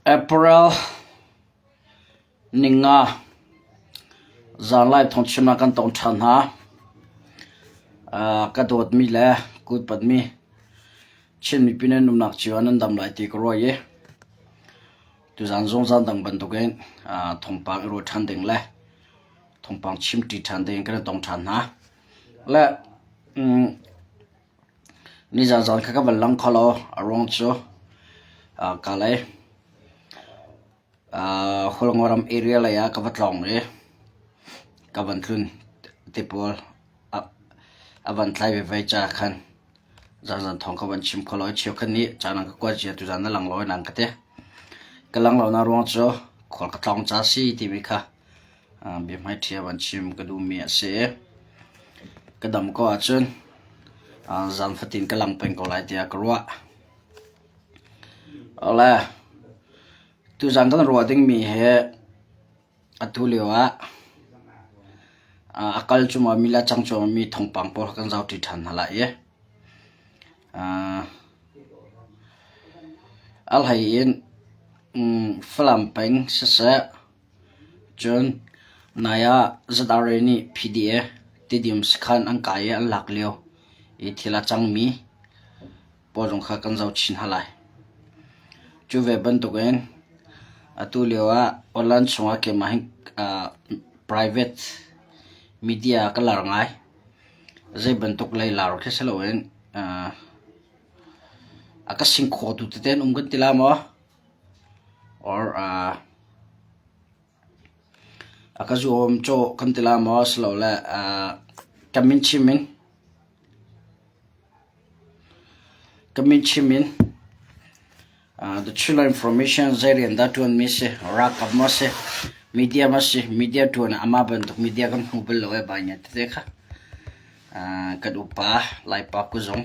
April ninga zanlai thawngchimnak kan tong ṭhan hna. Ka dawtmi le kutpatmi Chin mipi nan umnak cio ah nan dam lai ti ka ruah i tuzan zong zan dang bantukin thawngpang i ruah ṭhan ding le thawngpang chimṭi ṭhan ding kan i tong ṭhan hna. Le Nizan zan kha ka van lang kho lo. A ruang cu ka lei Hualngoram area lei ah ka va tlawng i ka van tlun te pawl a van tlai veve ca khan zanzan thawng ka van chim kho lo i cheukhat nih caan an ka kuat cia tuzan na lang lo in an ka ti. Ka lang lo nak ruang cu khual ka tlawng ca si timi kha Biahmaiṭhi a van chim ka duhmi a si i ka dam ko ahcun zan fatin ka lang peng ko lai tiah ka ruah. Awle, tuzan kan ruah dingmi hi atu lio ah a kal cuahmahmi le a cang cuahmahmi thawngpang pawl kha kan zohṭi ṭhan hna lai i a hlei in Falam peng siseh, Cun nai ah ZRA nih PDA Tidim sakhan an kai i an lak lio i thil a cangmi pawl zong kha kan zoh chin hna lai. Cu ve bantukin atu lio ah online chungah keimah hi private media ka lar ngai. Zei bantuk lei lar khi si loin a ka singkhaw tu tete an um kan ti la maw? Or a ka zuam cawh kan ti la maw silole ka min chim in ka min chim in the true information zei rian dah ṭuanmi si ralkap maw si media maw si media ṭuan ah amah bantuk media kan hmu bal lo ee bai ngai tete kha kan upa Laipa kuzung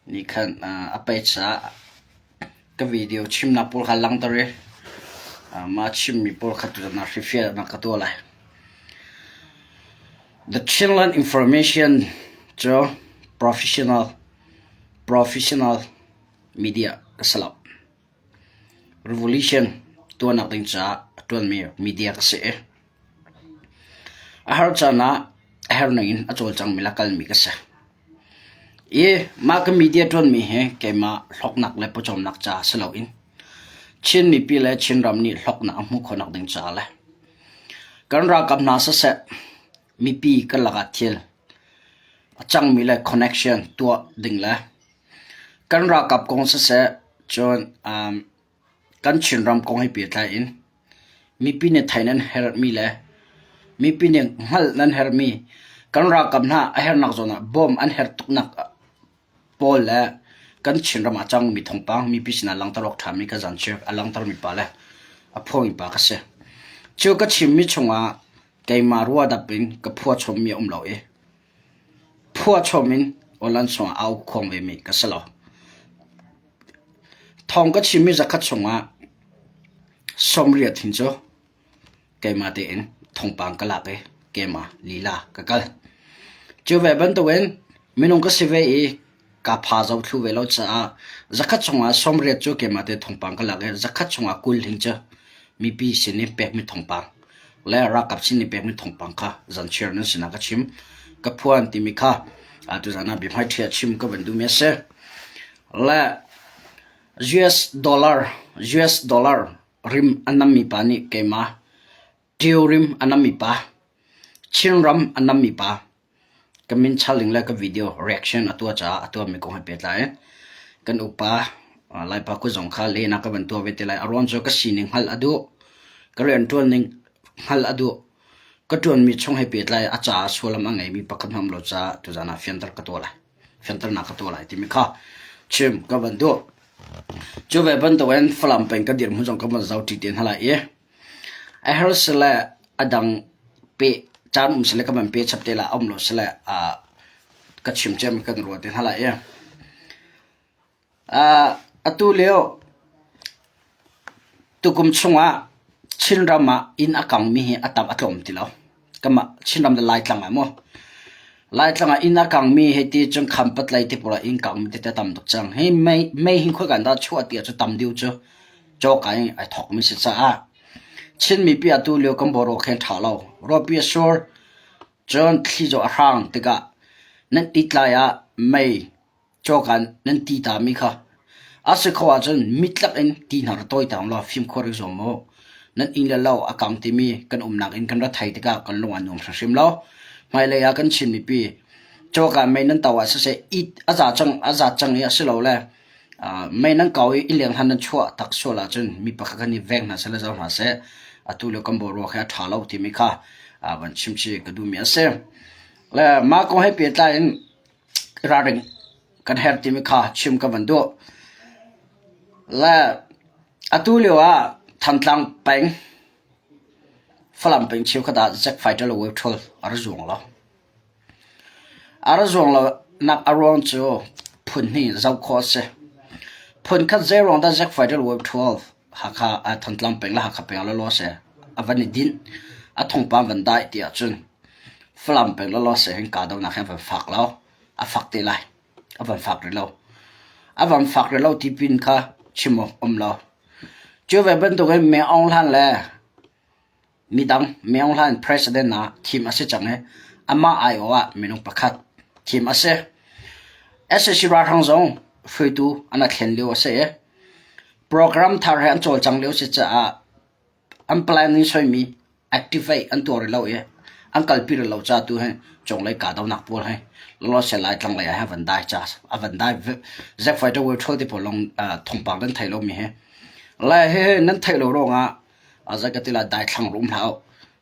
nih khan a page ah Ka video chimnak pawl kha langhter i mah chimmi pawl kha tutan ah hrifialnak ka tuah lai. The Chinland Information cu professional professional media ka si lo. Revolution tuahnak ding caah a ṭuanmi media ka si i a har caan ah a herh ning in a cawlcangmi le a kalmi ka si. I mah ka media ṭuanmi hi keimah hlawknak le pawcawmnak caah si loin Chin mipi le Chinram nih hlawknak a hmuh khawhnak ding caah le kan ralkap hna siseh mipi kan lakah thil a cangmi le connection tuah ding le kan ralkap kong siseh cun um, Kan Chinram kong he pehtlai in mipi nih theih nan herhmi le mipi nih hngalh nan herhmi kan ralkap hna a herhnak zawn ah bawm an herh tuknak pawl le kan Chinram ah a cangmi thawngpang mipi sinah langhter awk ṭhami ka zanchir a langhtermi pa le a phuangmi pa ka si. Cu ka chimmi chungah keimah ruahdap in ka phuahchommi a um lo i phuahchom in awlan chungah au khuang vemi ka si lo. Thawng ka chimmi zakhat chungah 80 hin cu keimah tein thawngpang ka lak i keimah lila ka kal. Cu ve bantukin minung ka si ve i ka pha zo thlu ve lo caah zakhat chungah 80 cu keimah te thawngpang ka lak i zakhat chungah 20 hin cu mipi sin in pekmi thawngpang le ralkap sin in pekmi thawngpang kha zanchiar nan sinah ka chim. Ka phuan timi kha tuzan ah biahmaiṭhi ah chim ka van duhmi a si. Le US dollar US dollar rim a nammi pa nih keimah Ṭio rim a nammi pa Chinram a nammi pa ka min chaling le ka video reaction a tuah caah a tuahmi kong he pehtlai in kan upa Laipa kuzong kha lehnak ka van tuah ve te lai. A ruang cu ka sining hngalh a duh. Ka rianṭuan ning hngalh a duh. Ka ṭuanmi chung he pehtlai a caah sullam a ngeimi pakhat hmanh um lo caah tuzaan ah fianter ka tuah lai. Fianternak ka tuah lai timi kha chim ka van duh. Cu ve bantukin Falam peng ka dirhmun zong ka van zohṭi te hna lai i a her sile a dang pe caan um sile ka van pe chap te la um lo sile ka chim cem kan ruah te hna lai i Atu lio tukum chungah Chinram ah inn a kangmi hi a tam a tlawm ti lo. Kanmah Chinram le Laitlang ah maw. Laitlang ah inn a kangmi hei ti cun Khampat lei te pawl ah inn kangmi tete a tam tuk cang. Hi mei, mei hin khoika in dah chuah ti ahcun tam deuh cu. Cawka in ai thawkmi si caah Chin mipi atu lio kan boruak he ṭha lo. Ruahpi a sur, cun thli cu a hrang tikah nan it lai ah mei cawka nan ti tami kha a si kho ahcun mitlak in ti hna ra tawi tawn law fimkhur i zuam u. Nan inn le lo a kang timi kan umnak in kan ra thei tikah kan lung a nuam hrimhrim lo. Hmailei ah kan Chin mipi cawka mei nan to ah siseh it a za cang a zat cang i a si lo le mei nan kau i innleng hlan nan chuah tak sual ahcun mi pakhat kha nih veng hna seh le zoh hna seh atu lio kan boruak hi a ṭha lo timi kha van chim chih ka duhmi a si. Le mah kong he pehtlai in ralring kan herh timi kha chim ka van duh. Le atu lio ah Thantlang peng Falam peng cheukhat ah Zack Fighter le Wave Troll a ra zuang lo. A ra zuang lonak a ruang cu phun hnih zoh khawh a si. Phun khat zeiruang dah Zack Fighter le Wave 12 Hakha Thantlang peng le Hakha peng lawlaw a si. A van i dinh. A thawngpang van dai ti ahcun Falam peng lawlaw a si hin kahdohnak hi a van fak lo. A fak te lai. A van fak rih lo. A van fak rih lo ti pin kha chim awk um lo. Cu ve bantukin Meng Aung Hlaing le midang Meng Aung Hlaing president ah thim a si cang i amah aiawh ah minung pakhat thim a si. Sac ralhrang zong hruaitu an a thlen lio a si i program thar he an cawlcang lio si caah an plan in soimi activate an tuah rih lo i an kalpi rih lo ca tu hi cunglei kahdohnak pawl hi lawlawse Laitlang lei ah hin a van dai ca a van dai Zack Fighter World Tour ti pawl lawng thawngpang nan thei lomi hi le hihi nan theih lo ruangah zei ka ti lai daithlang rum hlah u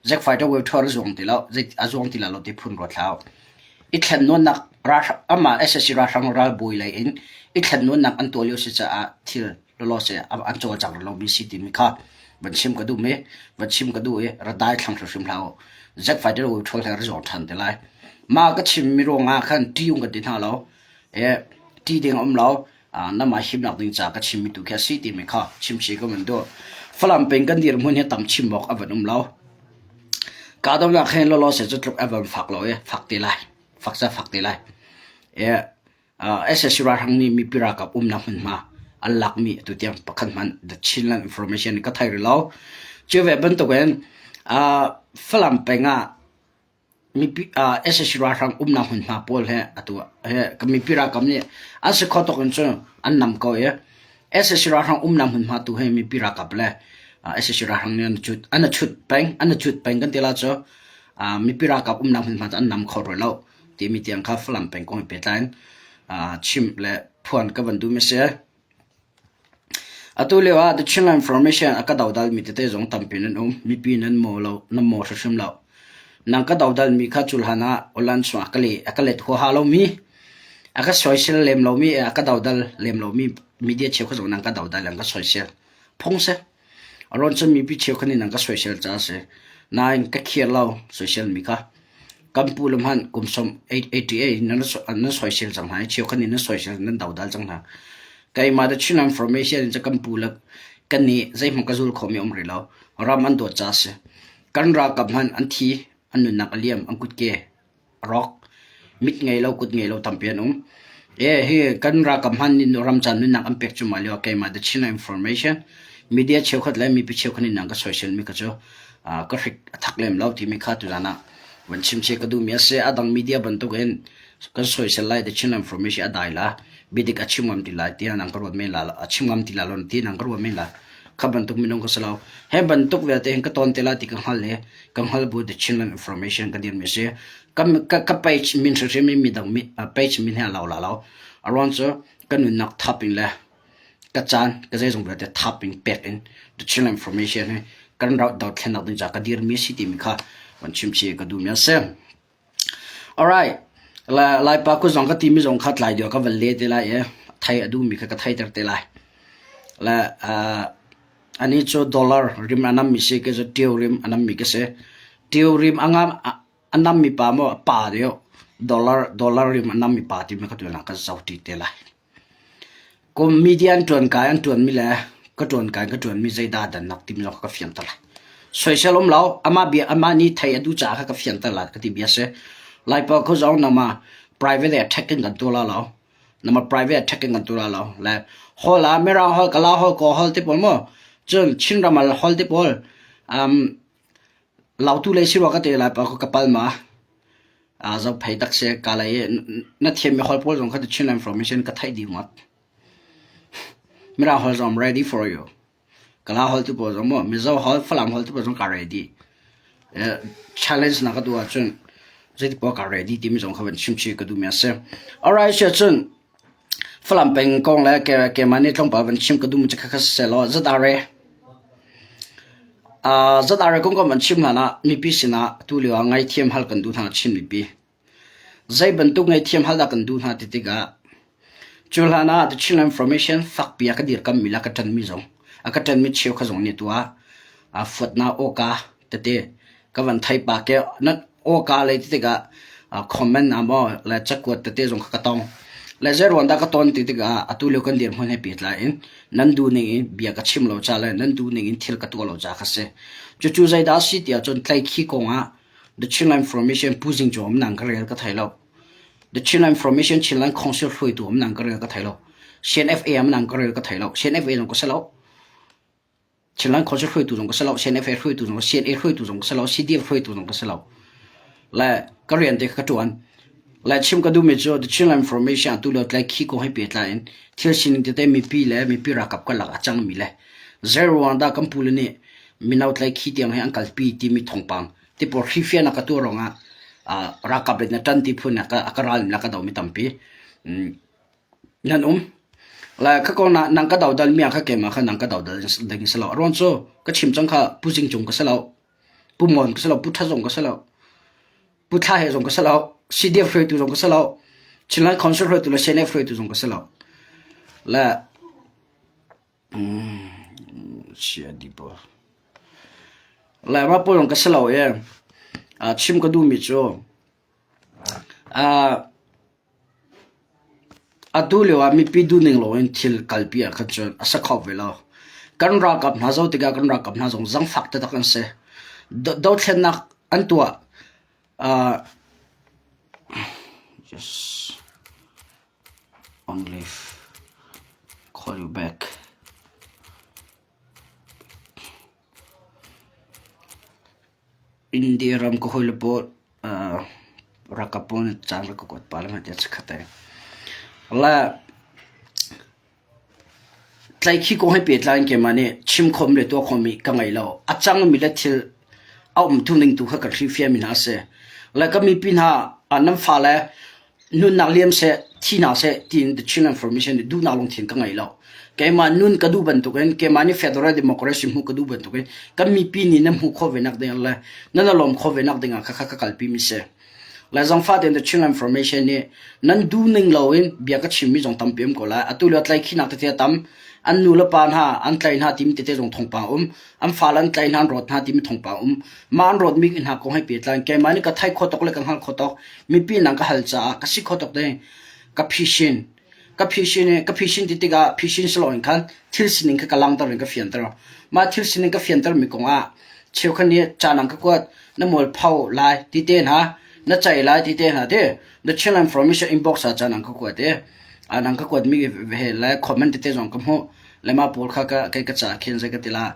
Zack Fighter World Tour a zuang ti lo a zuang ti lai lo ti phun ruat hlah u i thlen nawnnak amah SSC ralhrang ralbawi lei in i thlen nawnnak an tuah lio si caah thil lawlaw se an cawlcang lomi si timi kha van chim ka duh mi van chim ka duh i ra dai thlang hrimhrim hlah u Zack Fighter wi ṭhawl he ra zawng ṭhan te lai ma ka chim mi ruangah khan ṭi um kan ti hna lo e ṭi ding um lo nama himnak ding ca ka chim mi tu khi a si timi kha chim chi ka van duh Falam peng kan dir hmun hi tam chim awk a van um lo kahdohnak he lawlaw se cu tluk a van fak lo i fak te lai fak ca fak te lai e SSC ralhrang nih mipi ralkap umnak hmunhma an lakmi atu tiang pakhat hmanh The Chinland Information ka thei rih lo. Cu ve bantukin Falam peng ah mipi SSC ralhrang umnak hmunhma pawl he atu he mipi ralkap nih an si kho tuk in cun an nam ko i SSC ralhrang umnak hmunhma tu hi mipi ralkap le SSC ralhrang nih an cut an cut peng an cut peng kan ti la cu mipi ralkap umnak hmunhma cu an nam kho rih lo. timi tiang kha Falam peng kong he pehtlai in chimh le phuan ka van duhmi a si. Atu lio ah The Chinland Information a ka dodalmi tete zong tampi nan um. Mipi nan maw lo, nan maw hrimhrim lo. Nang ka dodalmi kha cu hlan ah online chungah ka le a ka let huaha lomi, a ka soisel lem lomi, a ka dodal lem lomi media cheukhat zong nang ka dodal an ka soisel. Phung si. A rawn cun mipi cheukhat nih nan ka soisel caah a si. Nain ka khir lo soisel mi kha. Kan pu le hmanh kum sawm 88 nan nan soisel cang hna i cheukhat nih nan soisel nan dodal cang hna. Keimah the Chin Information in kan pu le kan nih zeihmanh ka zul khomi um rih lo. Ram an dawt caah a si. Kan ralkap hmanh an thi, an nunnak a liam, an kutke a rawk. Mit ngei lo, kut ngei lo tampi an um. E hi kan ralkap hman nih ram caan nunnak an pek cuahmah lio ah keimah The Chin Information media cheukhat le mipi cheukhat nih nan ka soisel mi kha cu ka hrik a thak lem lo timi kha tuzan ah van chim che ka duhmi a si. A dang media bantuk in kan soisel lai The Chin Information a dai la biadik a chim ngam ti lai tiah nan ka ruat men la a chim ngam ti la lo ti nan ka ruat men la kha bantuk minung ka si lo. He bantuk vialte hin ka ton te la ti ka hngal le ka hngal bu The Chinland Information ka dirmi si. Ka, ka, ka page min hrimhrim in midang mi, page min he a lo la lo. A ruang cu ka nunnak thap in le ka caan ka zeizong vialte thap in pek in The Chinland Information hi kan dothlennak ding ca ka dirmi si timi kha van chim chi ka duhmi a si. Alright. Laipa ku zong ka timi zong kha tlai deuh ka van le te lai i thei a duhmi kha ka theiter te lai. Le uh, ani cu dollar rim a nammi si ke cu ṭio rim a nammi ka si. Ṭio rim a ngam a nammi pa maw pa deuh dollar dollar rim a nammi pa timi ka tuan ka zoh ṭi te lai. Kum media an ṭuan kai an ṭuanmi le ka ṭuan kai ka ṭuanmi zeidah dannak timi zong kha ka fianter lai. Soisel um lo, amah bia amah nih thei a duh caah kha ka fianter lai ka ti bia si. Laipa khu zong nama private attack in kan tuah la lo. Nama private attack in kan tuah la lo. Le hall ah Mirang hall, Kala hall, Kaw hall ti pawl mu. Cun Chin ram ah holh te pawl um, lautu lei si rua ka te lai pa ka pal ma. A zo phei tak se ka lai na thiam mi holh pawl zong kha Chin information ka theih dih ngot. Mirang holh zong ready for you. Kala holh tu pawl zong maw Mizo holh Falam holh tu pawl zong ka ready. Challenge na ka duh ahcun zeiti paoh ka ready timi zong kha van chim chih ka duhmi a si. Alright, sia cun Falam peng kong le keimah nih tlawmpal van chim ka duhmi cu khakha siseh law ZRA ZRA kong kan van chim hlan ah mipi sinah atu lio ah ngaihthiam hal kan duh hna Chin mipi. Zei bantuk ngaihthiam hal dah kan duh hna ti tikah cu hlan ah The Chinland Formation fakpi a ka dirkammi le a ka ṭanmi zong a ka ṭanmi cheukhat zong nih tu ah fuatnak awka tete ka van thei pah ke na awka lei ti tikah comment ah maw le cakuat tete zong kha ka tong. Le zei ruang dah ka ton ti tikah atu lio kan dirhmun he pehtlai in nan duh ning in bia ka chim lo ca le nan duh ning in thil ka tuah lo ca kha si. Cucu zeidah a si ti ahcun tlaikhi kong ah The Chinland Formation Pu Zing Cung um nang ka rel ka thei lo. The Chinland Formation Chinland Council hruaitu um nang ka rel ka thei lo. CNFA um nang ka rel ka thei lo. CNFA zong ka si lo. Chinland Council hruaitu zong ka si lo. CNFA hruaitu zong CNA hruaitu zong ka si lo. CDF hruaitu zong ka si lo. Le ka rian te ka ṭuan. Le chim ka duhmi cu The Chinland Formation tu lio tlai khi kong he pehtlai in thil sining tete mipi le mipi ralkap karlak a cangmi le zei ruang dah kan pule nih mino tlai khi tiang hi an kalpi timi thawngpang ti pawl hrifian a ka tuah ruangah ralkap in na ṭan ti phun a ka ral in a ka domi tampi nan um. Le kha ko na nang ka dodal mi ah kha keimah kha nang ka dodal ding si lo. A ruang cu ka chim cang kha Pu Zing Cung ka si lo. Pu Mon ka si lo. Pu Tha zong ka si lo. Pu Thla He zong ka si lo. CDF hruaitu zong ka si lo. Chinland Council hruaitu le CNF hruaitu zong ka si lo. Le Chia di pawl. Le mah pawl zong ka si lo i chim ka duhmi cu atu lio ah mipi duhning loin thil kalpi ah khan cun a si kho ve lo. Kan ralkap hna zoh tikah kan ralkap hna zong zangfak taktak an si. Dothlennak an tuah. Just only call you back. India ram ka hawile pawl ralkap pawl nih caan rak ka kuat pah lengmang tiah chikkhat ai. Le Tlaikhi kong he pehtlai in keimah nih chim khawhmi le tuah khawhmi ka ngei lo. A cangmi le thil a umtu ning tu kha ka hrilhfiahmi hna a si. Le ka mipi hna nan fale nunnak liam seh, thi hna seh tiin The Chin Information nih duhnak lungthin ka ngei lo. Keimah nun ka duh bantukin keimah nih federal democracy hmuh ka duh bantukin kan mipi nih nan hmuh khawh ve nak ding le nan i lawm khawh ve nak ding ah kha ka kalpi mi si. Le zangfah tein The Chin Information nih nan duh ning loin bia ka chimmi zong tampi um ko lai. Atu lio tlaikhinak tete a tam. An nu le pa hna an tlai hna timi tete zong thawngpang um. An fale an tlai hna an rawt hna timi thawngpang um. Mah an rawtmi hna kong he pehtlai in keimah nih ka thei kho tuk le ka hngal kho tuk. Mipi nang ka hal caah ka si kho tuk ding. Ka phishin. Ka phishin i ka phishin ti tikah phishin si loin khan thil sining kha ka langhter in ka fianter. Mah thil sining ka fiantermi kong ah cheukhat nih ca nang ka kuat na mualpho lai ti te hna na cei lai ti te hna ti the Chinland Information inbox ah ca nang ka kuat i nang ka kuatmi he le comment tete zong ka hmuh le mah pawl kha ka kei ka ca khin zei ka ti la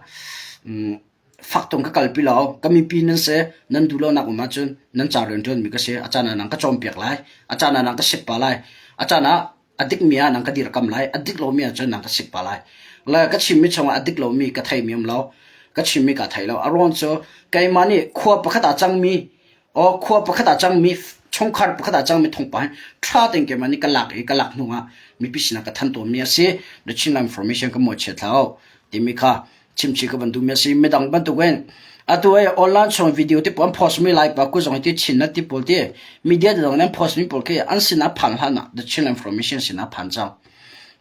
fak tung ka kalpi lo ka mipi nan si nan duh lonak um ahcun nan ca rianṭuanmi ka si a caan ah nang ka cawnpiak lai a caan ah nang ka sik pa lai a caan ah a dikmi ah nang ka dirkam lai a dik lomi ahcun nang ka sik pa lai le ka chimmi chungah a dik lomi ka theimi um lo ka chimmi ka thei lo a ruang cu keimah nih khua pakhat ah cangmi aw khua pakhat ah cangmi chungkhar pakhat ah cangmi thawngpang hi ṭha tein keimah nih ka lak i ka lak hnu ah mipi sinah ka thanh tawnmi a si the Chinland information ka mawhchiat hlah timi kha chimchih ka van duhmi a si. Midang bantukin atu ai online chung video te pawl an post mi lai pa ku zong ti chin na ti pawl ti media dang nan post mi pawl khi an sin a phan hlan ah the Chin information sin a phan cang.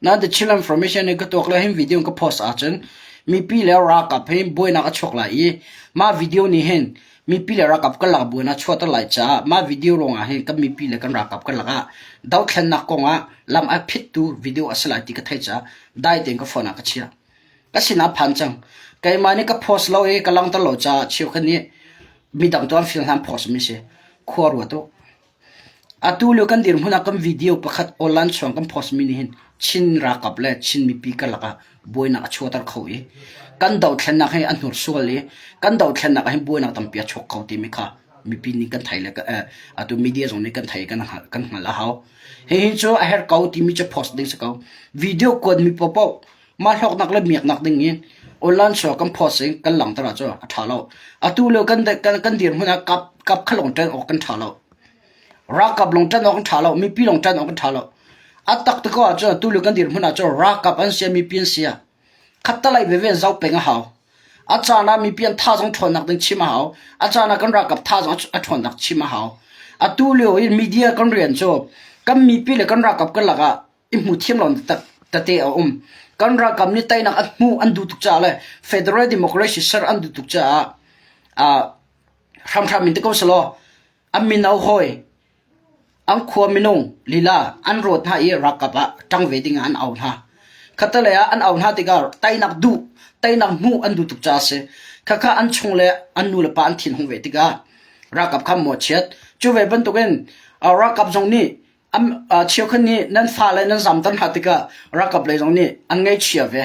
Na the Chin information ni ka tuak le hin video ka post ahcun mipi le ralkap hin buainak a chuak lai i mah video nih hin mipi le ralkap kan lak buainak chuahter lai caah mah video ruangah hin kan mipi le kan ralkap kan lakah dothlennak kongah lam a phittu video a si lai ti ka theih caah dai tein ka phone ah ka chiah. Ka sinah phan cang. Keimah nih ka post lo i ka langhter lo caah cheukhat nih midang tu an feel hna an post mi si. Khua ruat u. Atu lio kan dirhmun ah kan video pakhat online chuang kan post mi nih hin Chin ralkap le Chin mipi karlak ah buainak a chuahter kho i kan dothlennak hi a hnursual i kan dothlennak ah hin buainak tampi a chuak kho timi kha mipi nih kan thei le atu media zong nih kan thei kan kan hngalh a hau. Hihi cu a herh ko timi cu post ding si ko. Video kuatmi paohpaoh mah hlawknak le miaknak ding in online show kan post in kan langhter ahcun a ṭha lo. Atu lio kan kan kan dirhmun ah kap kap kha lawng ṭan awk kan ṭha lo. Ralkap lawng ṭan awk an ṭha lo. Mipi lawng ṭan awk an ṭha lo. A tak te ko ahcun atu lio kan dirhmun ahcun ralkap an sia mipi an sia. Khattalei veve in zoh peng a hau. A caan ah mipi an thazaang ṭhawnnak ding chim a hau. A caan ah kan ralkap thazaang a ṭhawnnak chim a hau. Atu lio i media kan rian cu kan mipi le kan ralkap kan lakah i hmu thiam lo tete a um. Kan ralkap nih teinak an hmuh an duh tuk caah le federal democracy ser an duh tuk caah uh, hramhram in ti ko selaw an mino hawi an khua minung lila an rawt hna i ralkap ah ṭang ve ding ah an au hna. Khattelei ah an au hna tikah teinak duh, teinak hmuh an duh tuk caah a si. Khakha an chung le an nu le pa an thin hung ve tikah ralkap kha mawhchiat. Cu ve bantukin ralkap zong nih cheukhat nih nan fale nan zamter hna tikah ralkap lei zong nih an ngaihchia ve.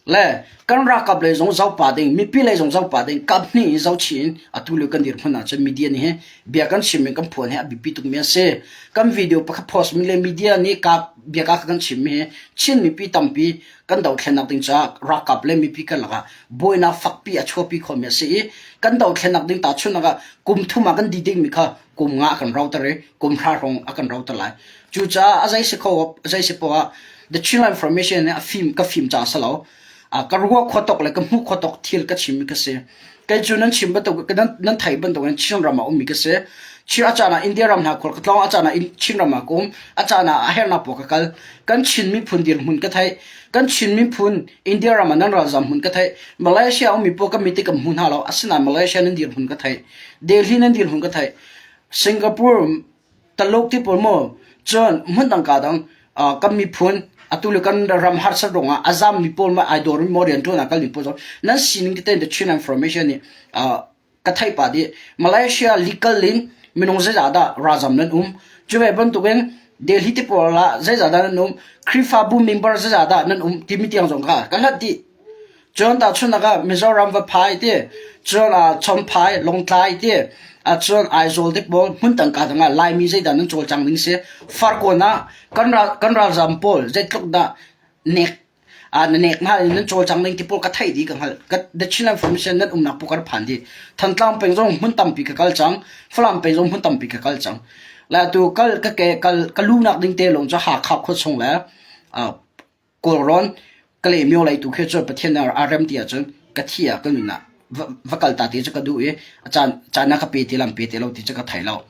Le kan ralkap lei zong zohpah ding, mipi lei zong zohpah ding, kap hnih in zohchih in atu lio kan dirhmun ahcun media nih hin bia kan chim in kan phuan hi a biapi tukmi a si. Kan video pakhat post mi le media nih ka bia ka kan chim mi hi Chin mipi tampi kan dothlennak ding caah ralkap le mipi kan lakah buainak fakpi a chuahpi khomi a si i kan dothlennak ding tahchunhnak ah kum thum ah kan di dingmi kha kum nga a kan roter i kum hra hrawng a kan roter lai. Cucaah a zei si kho a zei si poah ah the Chinland Information a fim ka fim caah si lo. Ka ruah khua tok le ka hmuh khua tok thil ka chimmi ka si. Kei cu nan chim bantuk nan nan theih bantuk in Chin ram ah ummi ka si. Chin a caan ah India ram hna khual ka tlawng, a caan ah Chin ram ah ka um, a caan ah a herhnak paoh ka kal. Kan Chin miphun dirhmun ka theih. Kan Chin miphun India ram ah nan ralzam hmun ka theih. Malaysia ummi paoh ka mit i ka hmu hna lo. Asinain Malaysia nan dirhmun ka theih. Delhi nan dirhmun ka theih. Singapore Taluk ti pawl maw cun hmun dang ka dang kan miphun atu le kan ram harsat ruangah a zammi pawl ma ai dawrmi maw rianṭuan ah kalmi pawl zong nan sining tete the Chin information nih ka theih pah dih. Malaysia legal in minung zeizah dah ralzam nan um? Cu ve bantukin Delhi ti pawl ah zeizah dah nan um? Khrihfabu member zeizah dah nan um timi tiang zong kha ka hlat dih. Cun tahchunhnak ah Mizoram va phai ti, cun ah Chomphai, Lawngtlai ti, cun Aizawl te pawl hmun tangka dang ah Laimi zeidah nan cawlcang ding si. Farkawn ah kan ral kan ralzam pawl zeitluk dah nek na nek hna in nan cawlcang ding ti pawl ka theih dih ka hngalh. Ka The Chinland Formation nan umnak pu ka rak phan dih. Thantlang peng zong hmun tampi ka kal cang. Falam peng zong hmun tampi ka kal cang. La tu kal ka ke kal ka lunak ding te lawng cu Hakha khua chung le Kawlrawn Kalaymyo lei tu khi cu Pathian nih aa rem ti ahcun ka thi ah ka nun ah va kal ta ti cu ka duh i a caan caan ah ka pe ti lam pe ti lo ti cu ka thei lo.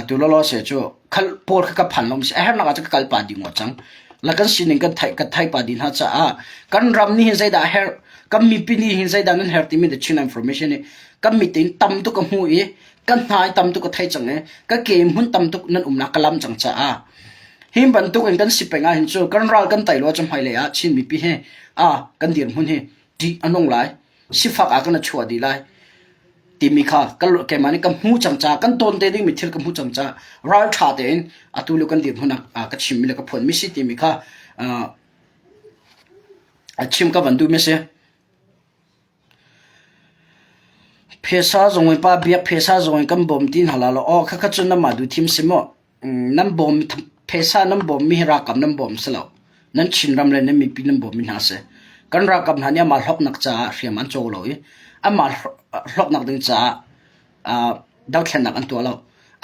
Tu lawlaw se cu khal pawl kha ka phan lo a hernak ah cu ka kal pa ding ngawt cang. La kan sining kan thei kan thei pa ding hna caah kan ram nih hin zeidah a herh kan mipi nih hin zeidah nan herh timi the Chin information hi kan mit in tam tuk ka hmu i kan hna i tam tuk ka thei cang i ka ke hmun tam tuk nan umnak ka lam cang caah hi bantuk in kan si peng ah hin cu kan ral kan tai lo cu hmailei ah Chin mipi he a kan dirhmun hi ṭih a nung lai sifak ah kan chuah dih lai timi kha keimah nih ka hmu cang ca kan tawn te dingmi thil ka hmu cang ca ral ṭha tein atu le kan dirhmun ah ka chimmi le ka phuanmi si timi kha chim ka van duhmi a si. Phesa zong in pa biak phesa zong in kan bawm ti hna la law aw khakha cun nanmah duh thim si maw? Nan bawm phesa nan bawmmi hi ralkap nan bawm si lo. Nan Chinram le nan mipi nan bawmmi hna si. Kan ralkap hna nih amah hlawknak caah hriam an caw lo i amah hlawknak ding caah dothlennak an tuah lo.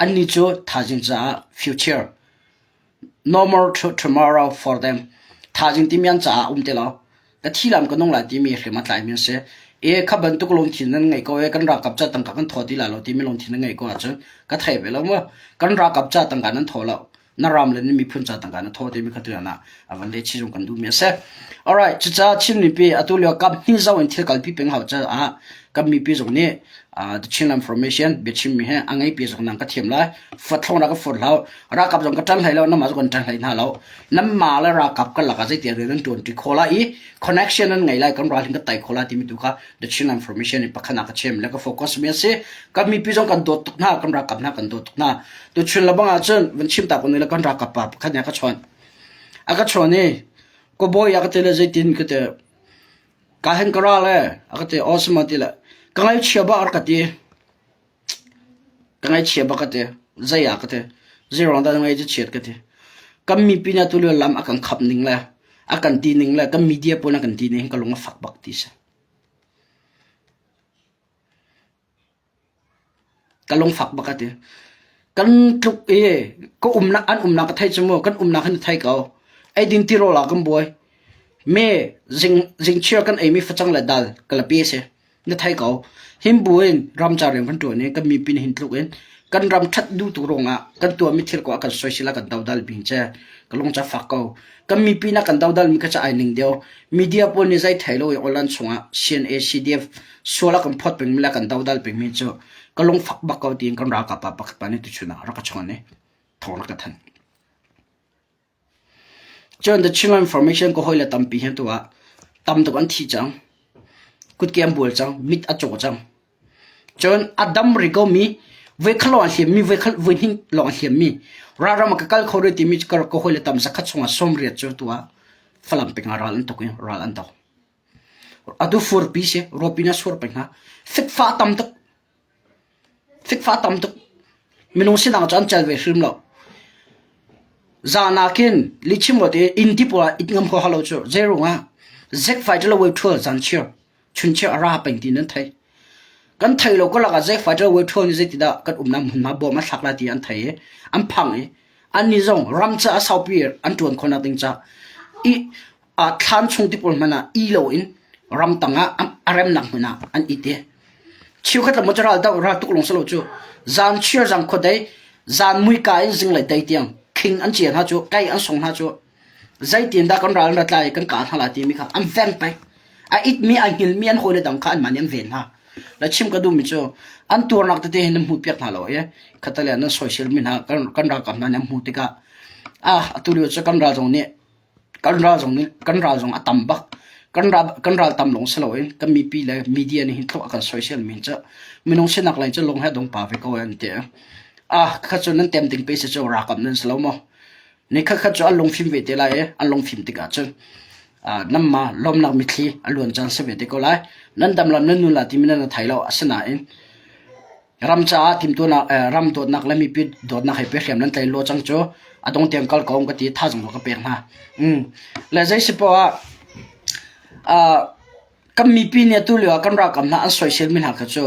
Annih cu thaizing caah future No more tomorrow for them. Thaizing timi an caah um ti lo. Ka thi lam ka nung lai timi hrim a tlaimi an si. E kha bantuk lungthin nan ngei ko e kan ralkap ca tangka kan thaw ti lai lo timi lungthin nan ngei ko ahcun ka thei ve lo mu. Kan ralkap ca tangka nan thaw lo. Na ram le na miphun ca tangka na thaw timi kha tuan ah a van le chi zong kan duhmi a si. Alright, cucaah Chin mipi atu lio kap hni zau in thil kalpi peng hau caah kan mipi zong nih the Chinland Formation biachimmi he a ngei pi zong nang ka thiam lai. Fathlong ra ka fur hlau. Ralkap zong ka ṭan hlei lo, namah zong kan ṭan hlei hna lo. Nanmah le ralkap karlak ah zeiti rian nan ṭuan ṭi khawh lai i connection nan ngei lai, kan ral hin ka tai khawh lai timi tu kha the Chinland Formation in pakhat ah ka chim le ka focus mi a si. Kan mipi zong kan dawt tuk hna, kan ralkap hna kan dawt tuk hna. Tuchun le bang ahcun van chim ta ko ne le kan ralkap pa pakhat nih a ka chawnh. A ka chawnh i. Ka bawi a ka ti le zeitin ka ti. Ka hen ka ral ee a ka ti. Aw sama ti le ka ngaihchia bak a rak ka ti. Ka ngaihchia bak ka ti. Zei ah ka ti. Zei ruang dah na ngaih cu chiat ka ti. Kan mipi nih atu lio lam a kan khap ning le a kan ti ning le kan media pawl an kan ti ning hi ka lung a fak bak ti si. Ka lungfak bak a ti. Kan tluk i ka umnak an umnak ka thei cu mu kan umnak hin thei ko. Eidin tirawl ah kan buai. Me zing zingchiar kan eimi facang le dal ka la pe si. Na thei ko. Hin bu in ramcar rian kan ṭuan i kan mipi nih hin tluk in kan ram ṭhat duh tu ruangah kan tuahmi thil ko a kan soisel a kan dodal bing che. Ka lung ca fak ko. Kan mipi na kan dodal mi kha ca ai ning deuh. Media pawl nih zei thei lo i online chungah CNA CDF sual a kan phawt pengmi le a kan dodal pengmi cu ka lungfak bak ko tiin kan ralkap pa pakhat pa nih tuchun ah rak ka chawn i thawng rak ka thanh. Cun The Chinland Information ka hawile tampi hi tu ah tam tuk an thi cang. Kutke an bual cang, mit a caw cang. Cun a dam rih komi voikhat lawng a hliammi voikhat voihnih lawng a hliammi ralram ah ka kal kho rih timi ka ka hawile tam zakhat chungah 80 cu tu ah Falam peng ah ral an tuk i ral an do. Atu furpi si, ruahpi na sur peng hna. Fikfa tam tuk. Fikfa tam tuk. Minung sinak cu an cel ve hrim lo. Zan ah khin lichim ruat i inn ti pawl ah it ngam huaha lo cu. Zei ah zek fighter le wei ṭhual zan chiar chun chiar a ra peng ti nan thei. Kan thei lo ko lakah zek fighter wei ṭhual nih zeitidah kan umnak hmunhma bawm a thlak lai ti an thei i an phang i annih zong ram ca a saupi an ṭuan khawhnak ding ca i thlan chung ti pawl hmanh ah i loin ramtang ah a remnak hmun ah an it i cheukhat le maw cu ral doh ral tuk lawng si lo cu zan chiar zan khuadei zan muika in zinglei dei tiang khing an cia hna cu kai an song hna cu zeitin dah kan ral an rat lai kan kah hna lai timi kha an veng peng a itmi a hngilmi an hawile dang kha anmah nih an ven hna la chim ka duhmi cu an tuarnak tete hi nan hmuh piak hna lo i khatale nan soisel mi hna kan ralkap hna nih an hmuh tikah ah atu lio cu kan ral zong nih Kan ral zong nih kan ral zong a tam bak. Kan ral kan ral tam lawng si loin kan mipi le media nih hin tluk a kan soisel mi cu minung sinak lei cu lung he dong pa ve ko an ti. Ah kha cu nan tem ding pe si cu rakam nan si lo maw? Ni khat khat cu an lungfim ve te lai i an lungfim tikah cun ah namma lawmnak mitthli a luan caan si ve te ko lai. Nan dam lam nan nun la timi nan thei lo asinain Ram caah timhtuahnak ram dawtnak le mipi dawtnak he pe hriam nan tlai lo cang cu a dong tiang kal ko ka ti thazang ka pek hna. Le zei si poah ah kan mipi nih atu lio ah kan ralkap hna an soisel mi hna kha cu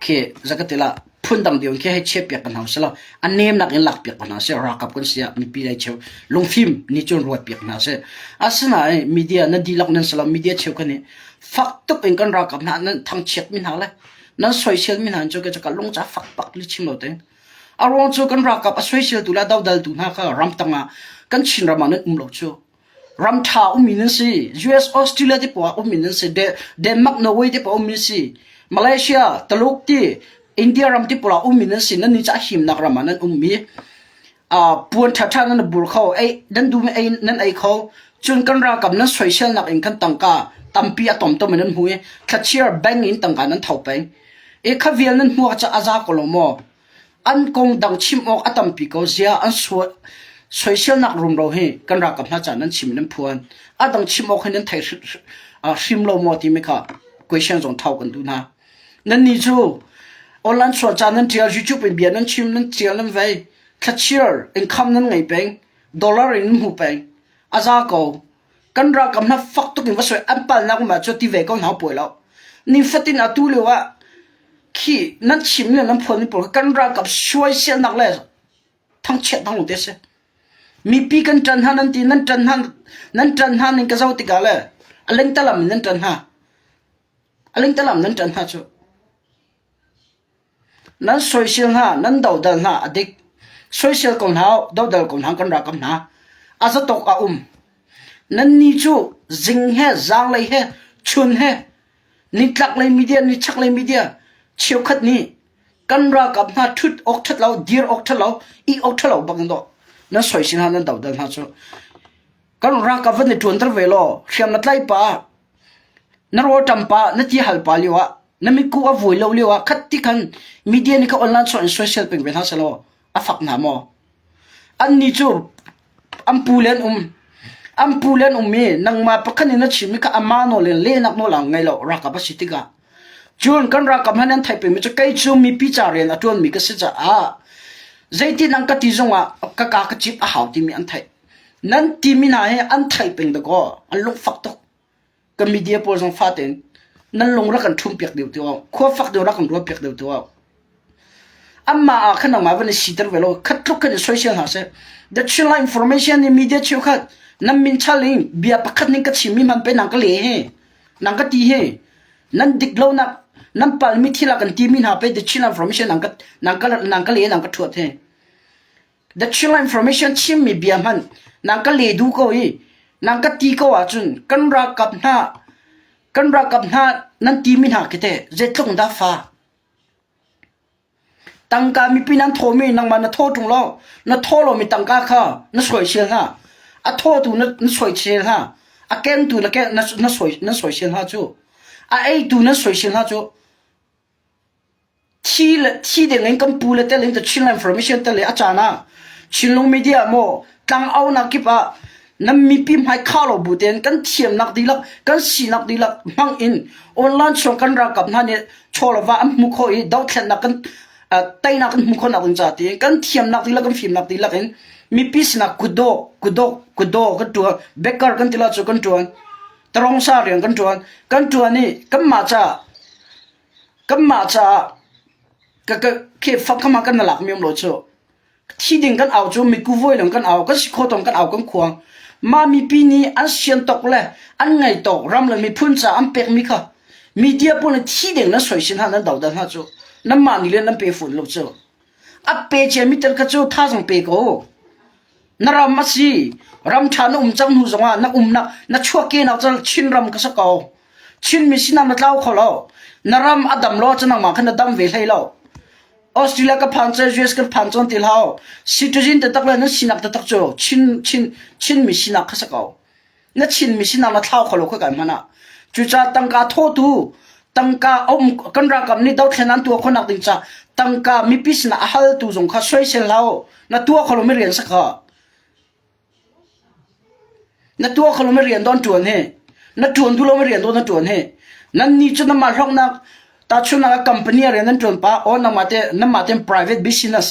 khi zakatila phundang deuh in khi hei chiah piak kan hau si lo a nemnak in lak piak kan hau si ralkap kan si ah mipi lei cheu lungfim nih cun ruat piak hna si asinain media na dihlak nan si lo media cheu kha nih fak tuk in kan ralkap hna nan thangchiat mi hna le Nan soisel mi hna cu ka lung ca fak bak li chim lo te. A ruang cu kan ralkap a soiseltu le a dodaltu hna kha ramtang ah kan Chin ram ah nan um lo cu. Ram ṭha ummi nan si. US, Australia te poah ummi nan si. Denmark, Norway te poah ummi si. Malaysia, Taluk ti, India ram te poah ummi nan si. Nan ni ca himnak ram ah nan ummi. Puan ṭhaṭha nan bur kho, ei nan duhmi ei nan ei kho. Cun kan ralkap nan soiselnak in kan tangka tampi a tomtom in nan hmu i thlachiar bank in tangka nan tho peng. I kha vial nan hmuak ca a za ko lo maw? An kong dang chim awk a tampi ko zia an soiselnak rumro hi kan ralkap hna ca nan chim nan phuan. A dang chim awk hi nan thei hrim lo maw timi kha question zong thau kan duh hna. Nannih cu online sual ca nan ṭial, YouTube in bia nan chim, nan ṭial, nan vei. Thlachiar income nan ngei peng, dollar in nan hmu peng. A za ko. Kan ralkap hna fak tuk in va soi an palnak um ah cu ti ve ko hna puai lo. Nifatin atu lio ah khi nan chim le nan phuan mi pawl kan ralkap suaiselnak le thangchiat hna te si. Mipi kan ṭan hna nan ti nan ṭan hna nan ṭan hna ning ka zoh tikah le a lengtalam in nan ṭan hna. A lingtalam nan ṭan hna cu. Nan soisel hna, nan dodal hna a dik. Soisel ko hna, dodal ko hna kan rakam hna. A zatok a um. Nannih cu zing he, zaanglei he, chun he, nitlaklei media, nichaklei media, cheukhat nih kan ralkap hna ṭhut awk ṭhat lo, dir awk ṭhat lo, ih awk ṭhat lo bak in dawh. Nan soisel hna, nan dodal hna cu. Kan ralkap van i ṭuanter ve law, hriam na tlai pah, Na rawlṭam pah, na ti hal pah lioah, na mitkuh a vui lo lioah khat ti khan media nih kha online chuah in soisel peng ve hna sehlaw a fak hna maw? Annih cu an pu le an um. An pu le an um i nangmah pakhat nih na chimmi kha amah nawl in lehnak nawl ang ngei lo ralkap a si tikah. Cun kan ralkap hna nih an theih pengmi cu kei cu mipi ca rian a ṭuanmi ka si caah zeitin an ka ti zongah ka ka ka cip a hau timi an theih. Nan timi hna hi an theih peng dakaw an lungfak tuk. Kan media pawl zong fatein nan lung rak kan ṭhum piak deuh tu khua fak deuh rak kan ruat piak deuh tu Anmah ah khan nangmah van i siter ve law khat tluk khan i soisel hna seh. The Chinland Information nih media cheukhat nan min chal in bia pakhat ning ka chimmi hman pe nang ka le he nang ka ti he nan dik lonak nan palmi thil ah kan timi hna pe The Chinland Information nang ka nang ka nang ka le nang ka thuat he The Chinland Information chimmi bia hman nang ka le du ko i nang ka ti ko ahcun kan ralkap hna kan ralkap hna nan timi hna khi teh zeitluk dah fa Tangka mipi nan thawmi nangmah na thaw ṭung lo. Na thaw lomi tangka kha na soisel hna. A thawtu na, na soisel hna. A kengtu na, na, na, soi, na soisel hna cu. A eitu na soisel hna cu. Thi le thi ding in kan pu le tel in the Chinland Information tel a caan ah Chinlung media maw tlang aunak kip ah nan mipi hmai kha lo bu tein kan thiamnak dihlak kan sinak dihlak hmang in online chung kan ralkap hna nih chawlava an hmu kho i dothlennak kan teinak kan hmu khonak ding ca tiin kan thiamnak dihlak kan fimnak dihlak in mipi sinah kutdawh kutdawh kutdawh kan tuan baker kan tila cu kan tuan tarongsa rian kan tuan kan tuan i kanmah ca kanmah caah ka ka khi fak kama kan lak mi um lo cu Thi ding kan au cu miku voi lawng kan au, kan si kho tong kan au kan khuang. Mah mipi nih an sian tawk le an ngei tawk ram le miphun ca an pekmi kha media pawl nih thi ding nan soisin hna nan dodan hna cu nanmah nih le nan pe fawn lo cu. A pe ciami tel kha cu thazang pe ko. Na ram a si. Ram ṭha na um cang hnu zongah na umnak na chuahkehnak cu Chinram ka si ko. Chinmi sinah na tlau kho lo. Na ram a dam lo ahcun nangmah khan na dam ve hlei lo. Australia ka phan cu US kan phan cawn ti hlah. Citizen taktak le nan sinak taktak cu Chin Chin Chinmi sinak kha si ko. Na Chinmi sinak na thlau kho lo kha kai hmanh ah. Cucaah tangka thawtu tangka um kan ralkap nih dothlen an tuah khawhnak ding ca tangka mipi sinah a haltu zong kha soisel hlah na tuah kho lomi rian si kha. Na tuah kho lomi rian don ṭuan hi. Na ṭuan duh lomi rian don na ṭuan hi. Nan nih cu nanmah hlawknak tahchunhnak ah company ah rian nan ṭuan pah or nangmah te nanmah tein private business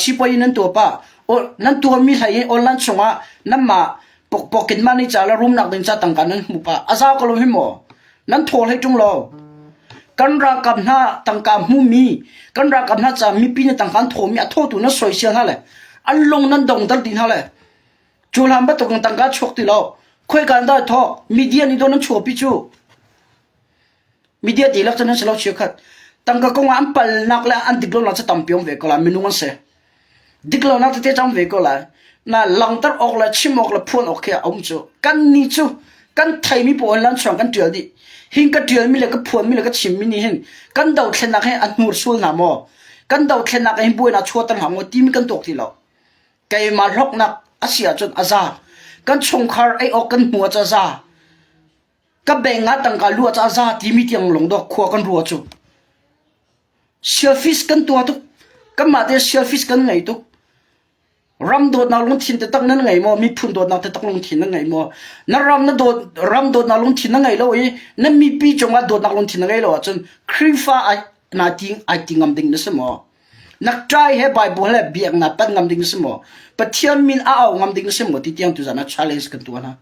sipuazi nan tuah pah or nan tuahmi hlei in online chungah nanmah pocket money ca le rumnak ding ca tangka nan hmu pah a za ko lo hi maw nan thawl hei ṭung lo kan ralkap hna tangka hmumi kan ralkap hna ca mipi nih tangka an thawmi a thawtu nan soisel hna le an lung nan dongter dih hna le cu hlan bantuk in tangka chuak ti lo khoika in dah thawk media nih dawn an chuahpi cu media dihlak cu nan si lo chiakhat tangka kong ah an palnak le an dik lonak cu tampi um ve ko la minung an si Dik lonak tete cang ve ko lai. Na langhter awk le chim awk le phuan awk khi a um cu. Kan ni cu kan theimi pawl in lanchuang kan ṭial dih. Hin ka ṭialmi le ka phuanmi le ka chimmi nih hin kan dothlennak hi a hnursual hna maw? Kan dothlennak hin buainak chuahter hna maw timi kan tuak ti lo. Keimah hlawknak a si ahcun a za. Kan chungkhar ei awk kan hmu ah a za. Ka beng ah tangka lu ah a za timi tiang lung dawk khua kan rua cu. Selfish kan tuah tuk. Kanmah te selfish kan ngei tuk. Ram dawtnak lungthin taktak nan ngei maw? Miphun dawtnak taktak lungthin nan ngei maw? Na ram na dawt ram dawtnak lungthin na ngei lo i na mipi cungah dawtnak lungthin na ngei lo ahcun Khrihfa ai na ti ai ti ngam ding na si maw? Na try he Bible he biaknak pan ngam ding na si maw? Pathian min a au ngam ding na si maw? Ti tiang tuzan ah challenge kan tuah hna.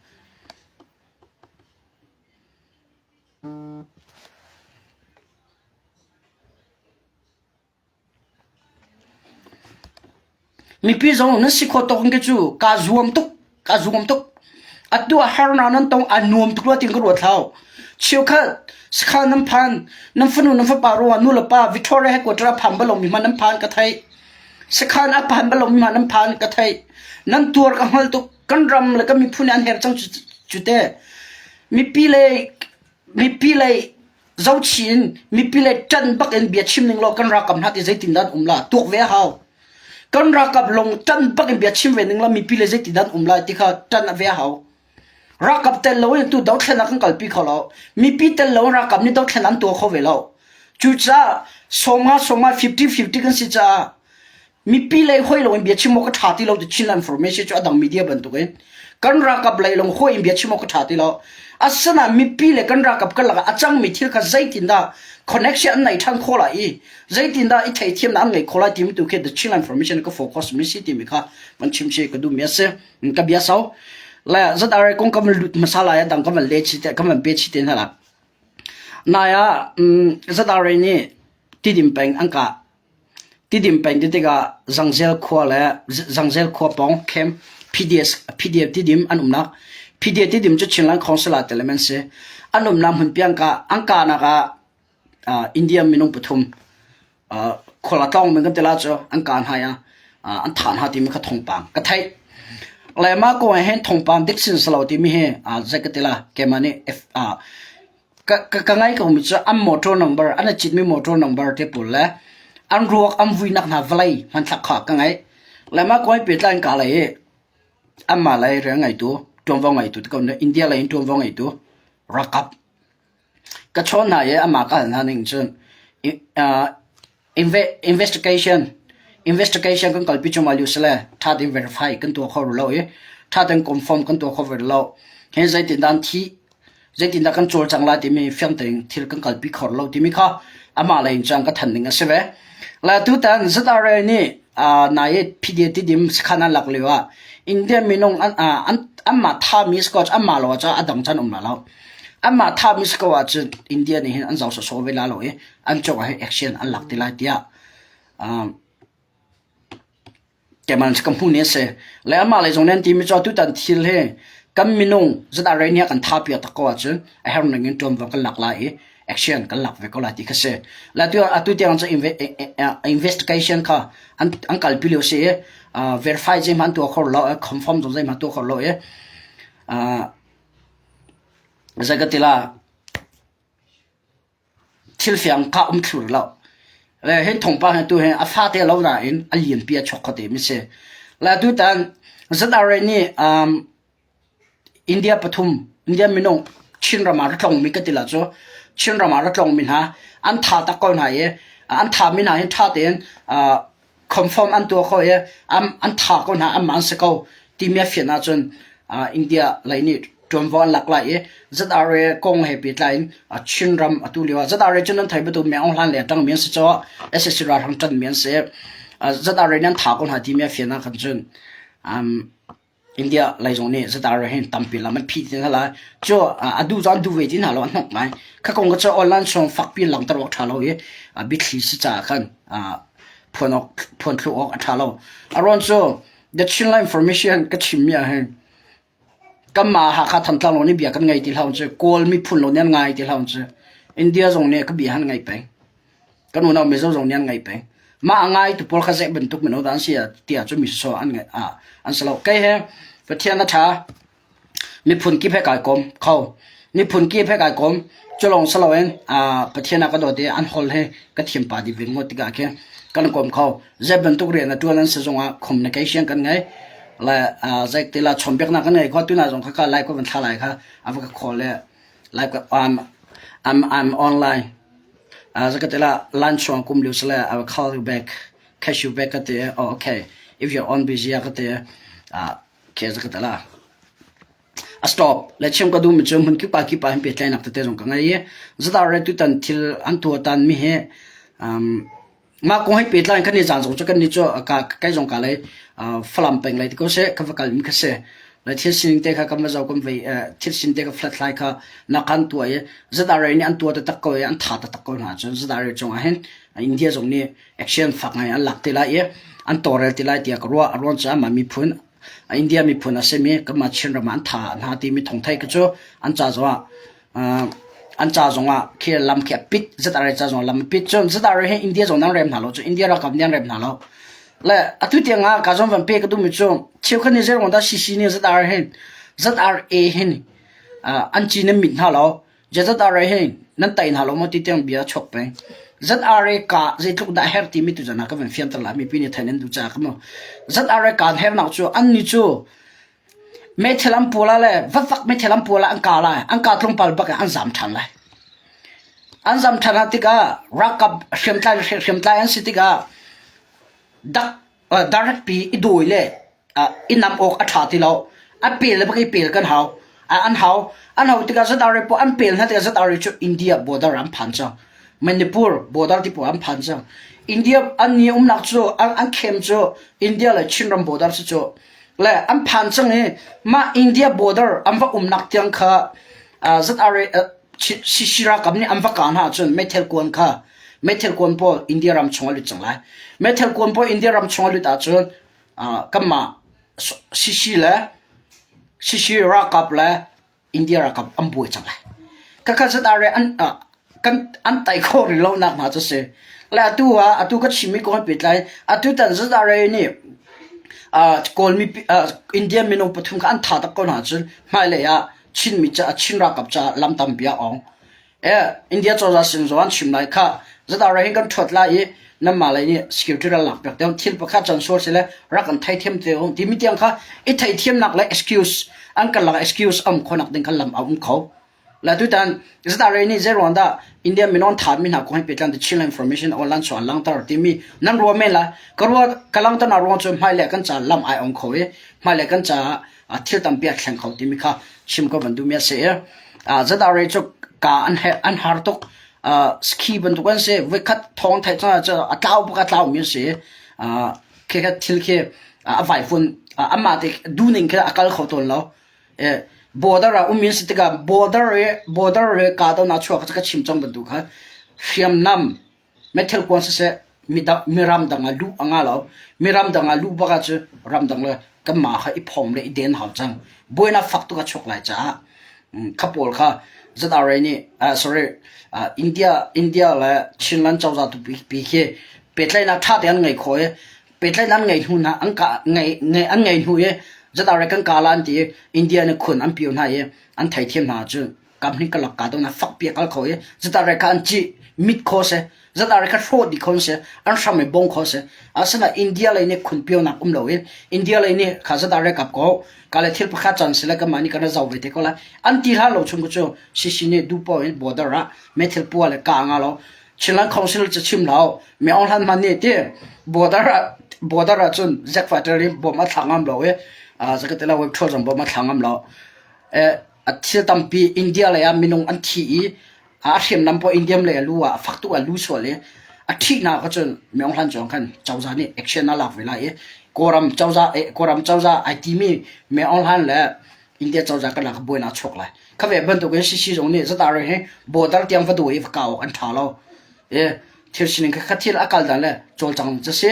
Mipi zong nan si khawh tawk in cu kaa zuam tuk, kaa zuam tuk. Atu ah harnak nan tong aa nuam tuk rua tiin ka ruat hau. Cheukhat sakhan nan phan, nan fanu nan fapa ruangah nu le pa Victoria headquarter a phan bal lomi hmanh nan phan ka theih. Sakhan a phan bal lomi hmanh nan phan ka theih. Nan tuar ka hngal tuk. Kan ram le kan miphun nih an herh cang cu te. Mipi le mipi le zohchih in mipi le ṭan bak in bia chim ning law kan ralkap hna ti zeitin dah an um la tuak ve a hau. Kan ralkap lung ṭan bak in bia chim ve ning law mipi le zeitin dah an um lai ti kha ṭan ve a hau. Ralkap tel lo in tu dothlen ah kan kalpi kho lo. Mipi tel lo in ralkap nih dothlen an tuah kho ve lo. Cucaah sawmnga sawmnga 50-50 kan si caah mipi lei hoi lo in bia chim awk a ṭha ti lo ti Chinland Information cu a dang media bantukin. Kan ralkap lei lawng hawi in bia chim awk a ṭha ti lo. Asinain mipi le kan ralkap karlak ah a cangmi thil kha zeitindah connection an neih ṭhan khawh lai i zeitindah i theihthiamnak an ngeih khawh lai timi tu khi the Chinland Formation ka focus mi si timi kha van chim chih ka duhmi a si. Ka bia sau. Le ZRA kong ka van lut hmasa lai a dang ka van le chi te ka van pe chi te hna la. Nai ah ZRA nih Tidim peng an kah. Tidim peng ti tikah Zangzel khua le Zangzel khua pawng camp PDS PDF Tidim an umnak. PDF Tidim cu Chinland Council ah tel an si. An umnak hmunpi an kah. An kahnak ah India minung pathum khual a tlawng men kan ti la cu an kah hna i an thah hna timi kha thawngpang ka theih. Le mah kong ah hin thawngpang dik sin si lo timi hi zei ka ti la keimah nih ka ngai ko mi cu an motor number an i citmi motor number te pawl le an ruak an vuinak hna vawlei hmanthlak kha ka ngaih. Le mah kong he pehtlai in ka lei i anmah lei rian ngeitu ṭuanvo ngeitu ti ko India lei in ṭuanvo ngeitu ralkap Ka chawn hna i amah ka hal hna ning cun investigation investigation kan kalpi cuahmah lio si le ṭha tein verify kan tuah kho rih lo i ṭha tein confirm kan tuah kho rih lo. Hi zeitindah an thih, zeitindah kan cawlcang lai timi fiang tein thil kan kalpi kho rih lo timi kha amah lei in cun ka thanh ning a si ve. Le tutan ZRA nih nai i PDF tidim sakhan an lak lio ah India minung an anmah thami si ko anmah lo ah cun a dang cun um la lo. Anmah thahmi si ko ahcun India nih hin an zoh sawsawh ve la lo i an cungah hin action an lak ti lai tiah keimah ka hmuh ni a si. Le amah lei zong nih an timi cu tutan thil hi kan minung zat rei nih a kan tha piak tak ko ahcun a herh ning in ṭuanvo kan lak lai i action kan lak ve ko lai ti kha si. Le atu atu tiang cu investigation kha an an kalpi lio si i verify zeihmanh an tuah kho lo confirm zong zeihmanh tuah kho lo i Zei ka ti la, thil fiang kha um thlu rih lo. Le hin thawngpang hi tu hi a fate lo nain a lianpi a chuak kho te mi si. Le tutan ZRA nih um, India pathum, India minung Chinram ah ra tlong mi ka ti la cu Chinram ah ra tlong mi hna an tha tak ko hna i an tha mi hna hi tha tein uh, confirm an tuah kho i an tha ko hna anmah an si ko timi a fian ahcun India lei nih ṭuanvo an lak lai i ZRA kong he pehtlai in Chinram atu lio ah ZRA cu nan thei bantuk Meng Aung Hlaing le a ṭangmi an si caah SAC ralhrang ṭanmi an si. ZRA nih an tha ko hna timi a fian ah khan cun India lei zong nih ZRA hin tampi lam an phih ti hna lai. Cu a duh cu an duh ve ti hna lo an hnok ngai. Kha kong kha cu online chung fakpi in langhter awk ṭha lo i biathli si caah khan phuan awk phuan thlu awk a ṭha lo. A ruang cu The Chinland Information ka chimmi ah hin kanmah Hakha Thantlang lawng nih bia kan ngei ti hlah cu Kawl miphun lawng nih an ngai ti hlah cu India zong nih ka bia han ngai peng. Kan unau Mizo zong nih an ngai peng. Mah a ngai tu pawl kha zei bantuk mino dah an si tiah cun mi so an ngai an si lo. Kei he Pathian a ṭha. Miphun kip he kai kom kho. Miphun kip he kai kom. Cu lawng si loin Pathian a ka dawt i an hol he ka thiam pa dih ve ngawt tikah khin kan kom kho. Zei bantuk rian a ṭuan an si zongah communication kan ngei. Le zei ti la chawnhbiaknak kan ngei kho. Tuna zong kha ka lai ko van thla lai kha a va ka call le like I'm I'm I'm online. Zakatila lunch chuang kum lio sale I will call you back, catch you back ka ti. Oh okay, if you're on busy ka ti. Ke zakatala. A stop. Le chim ka duh mi cu hmun kipa kipa hin pehtlaihnak tete zong ka ngei i zadar re tutan thil an tuah mi hi um, Mah kong he pehtlai in kan i zaan zong cu kannih cu ka kei zong ka lei Falam peng lei ti ko seh ka va kal mi kha si. Le thil sining te kha kan va zoh kan vei thil sining te ka hlathlai kha na kan tuah i ZRA nih an tuah taktak ko i an tha taktak ko hna cun ZRA cung ah hin India zong nih action fak ngai an lak te lai i an tawlrel te lai tiah ka ruah. A ruang cu amah miphun India miphun a simi kanmah Chinram ah an tha hna timi thawngthei kha cu an ca zongah An ca zongah khi lam khi a pit ZRA ca zongah lam a pit cun ZRA hi India zong nan rem hna lo cu India ralkap nih an rem hna lo le atu tiang ah ka zong van pe ka duhmi cu cheukhat nih zeiruang dah CC nih ZRA hin ZRA hin an ci nan mit hna lo ZRA hin nan tai hna lo maw ti tiang bia chuak peng ZRA ka zeitluk dah her timi tu zan ah ka van fianter lai mipi nih theih nan duh caah ka mu ZRA kaan hernak cu an ni cu Meithal an pual ah le vafak meithal an pual ah an kah lai. An kah tlawmpal bak in an zam ṭhan lai. An zam ṭhan ah tikah ralkap hriamtlai hriamtlai an si tikah dak direct pi i dawi le i nam awk a ṭha ti lo. A pel le bak i pel kan hau. An hau. An hau tikah ZRA pawl an pel hna tikah ZRA cu India border an phan cang. Manipur border ti pawl an phan cang. India an ni umnak cu an khem cu India le Chinram border si cu le an phan cang i mah India border an va umnak tiang kha ZRA CC ralkap nih an va kah hna ahcun meithal kuan kha meithal kuan pawl India ram chung a lut cang lai. Meithal kuan pawl India ram chung a lut ahcun kanmah CC le CC ralkap le India ralkap an buai cang lai. Khakha ZRA an kan an tai khawh rih lo nak hna cu si. Le atu ah atu ka chimmi kong he pehtlai atu tan ZRA nih Kawlmi India minung pathum kha an tha tak ko hna ahcun hmailei ah Chinmi caah Chin ralkap caah lam tampi a ong. Eh, India cozah sin zong an chim lai kha. ZRA hin kan ṭhuat lai i nanmah lei nih security ral lak piak te thil pakhat can sual si le rak kan theithiam te u timi tiang kha i theithiamnak le excuse an kan lak excuse am khonak ding kan lam a um kho. La tutan ZRA nih zei ruang dah India minon thami hna kong he pehtlan the Chin information online chuan langter timi nan ruah men la ka ruah ka langter na ruang cu hmai le kan ca lam ai ong kho i hmai le kan ca thil tampi a thleng kho timi kha chim ka van duhmi a si i ZRA cu ka an an har tuk ski bantuk an si voikhat thawng theih cang cu a tlau bak a tlau mi a si khi kha thil khi a vai fun amah te duning khi a kal kho tawn lo border ah um in si tikah border i border i ka do na chuak ka chim cang bantuk kha hriamnam Meithal kuang siseh miram dang ah luh a ngah lo. Miram dang ah luh bak ahcun ramdang le kanmah kha i phawm le i den hau cang. Buainak fak tuk a chuak lai caah kha pawl kha ZRA nih sorry India India le Chinland cozah tupi khi pehtlaihnak ṭha tein an ngei khawh i pehtlaihnak an ngei hnu hna an kah ngei an ngei hnu i ZRA kan kah la an ti i India nih khun an pio hna i an theithiam hna ahcun kam hin ka lak ka dong na fak pi kal kho i zata kha an ci mit kho se zata kha hrawh di kho se an hram i bong kho se asina India lei nih khun pio nak um lo in India lei nih kha zata re kap ko ka le thil pakhat chan sile ka mani kana zau ve te ko la an ti hla lo chung cu sisi nih du po in border ah me thil pua le ka nga lo Chinland Council cu chim lo me ong hlan man nih ti border ah border ah cun Jack fighter in bom a thla ngam lo i zakatela web thol zong bom a thla ngam lo A thil tampi India lei ah minung an thi i a hriamnam pawl India lei a lu ah fak tuk ah lu sual i a thihnak ah cun Myo Hlan Cuang khan cozah nih action a lak ve lai i Kawlram cozah Kawlram cozah ai timi Myo Hlan le India cozah karlak ah buainak a chuak lai. Kha ve bantukin CC zong nih zatah hi border tiang va duh i va kau awk an ṭha lo. I thil sining kha thil a kal dan le cawlcang cu si.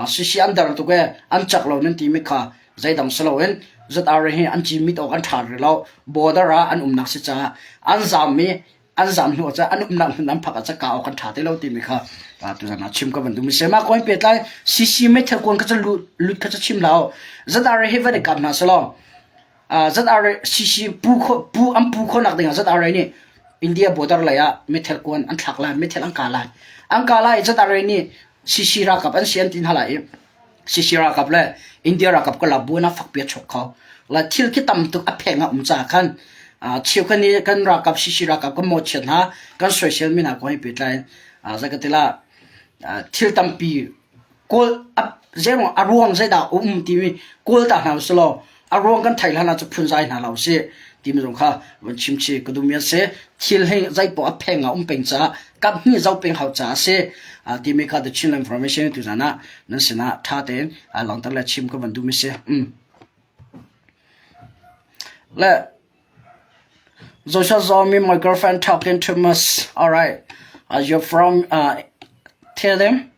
CC an der tuk i an cak lo nan timi kha Zeidang si loin ZRA hi an cimit awk an ṭha rih lo. Border ah an umnak si caah an zaam i an zaam hnu ah an umnak hmun an phak ah ca awk an ṭha ti lo timi kha tuzan ah chim ka van duh mi si. Mah kong pehtlai CC meithal kuan kha cu lut kha cu chim hlah u. ZRA hi van i kap hna selaw ZRA CC pu pu an pu khawhnak ding ah ZRA nih India border lei ah meithal kuan an thlak lai, meithal an kah lai. An kah lai i ZRA nih CC ralkap an si an ti hna lai i CC ralkap le India ralkap ka lak buan ah fakpi a chuak kho. La thil khi tam tuk a pheng a um caah khan cheukhat nih kan ralkap CC ralkap kan mawhchiat hna kan soisel mi hna kong he pehtlai in zei ka ti la thil tampi kawl zeiruang a ruang zeidah a um timi kawl ta hna usih law a ruang kan theih hlan ah cu phunzai hna lo usih timi zong kha van chim chih ka duhmi a si. Thil hi zeipoah a pheng ah um peng caah kap hnih zoh peng hau caah a si timi kha The Chin Information tuzan ah nan sinah ṭha tein langhter le chim ka van duhmi si. Mm. Le Joshua Zomi, my girlfriend talking to us. All right. Uh, you're from, uh, tell them.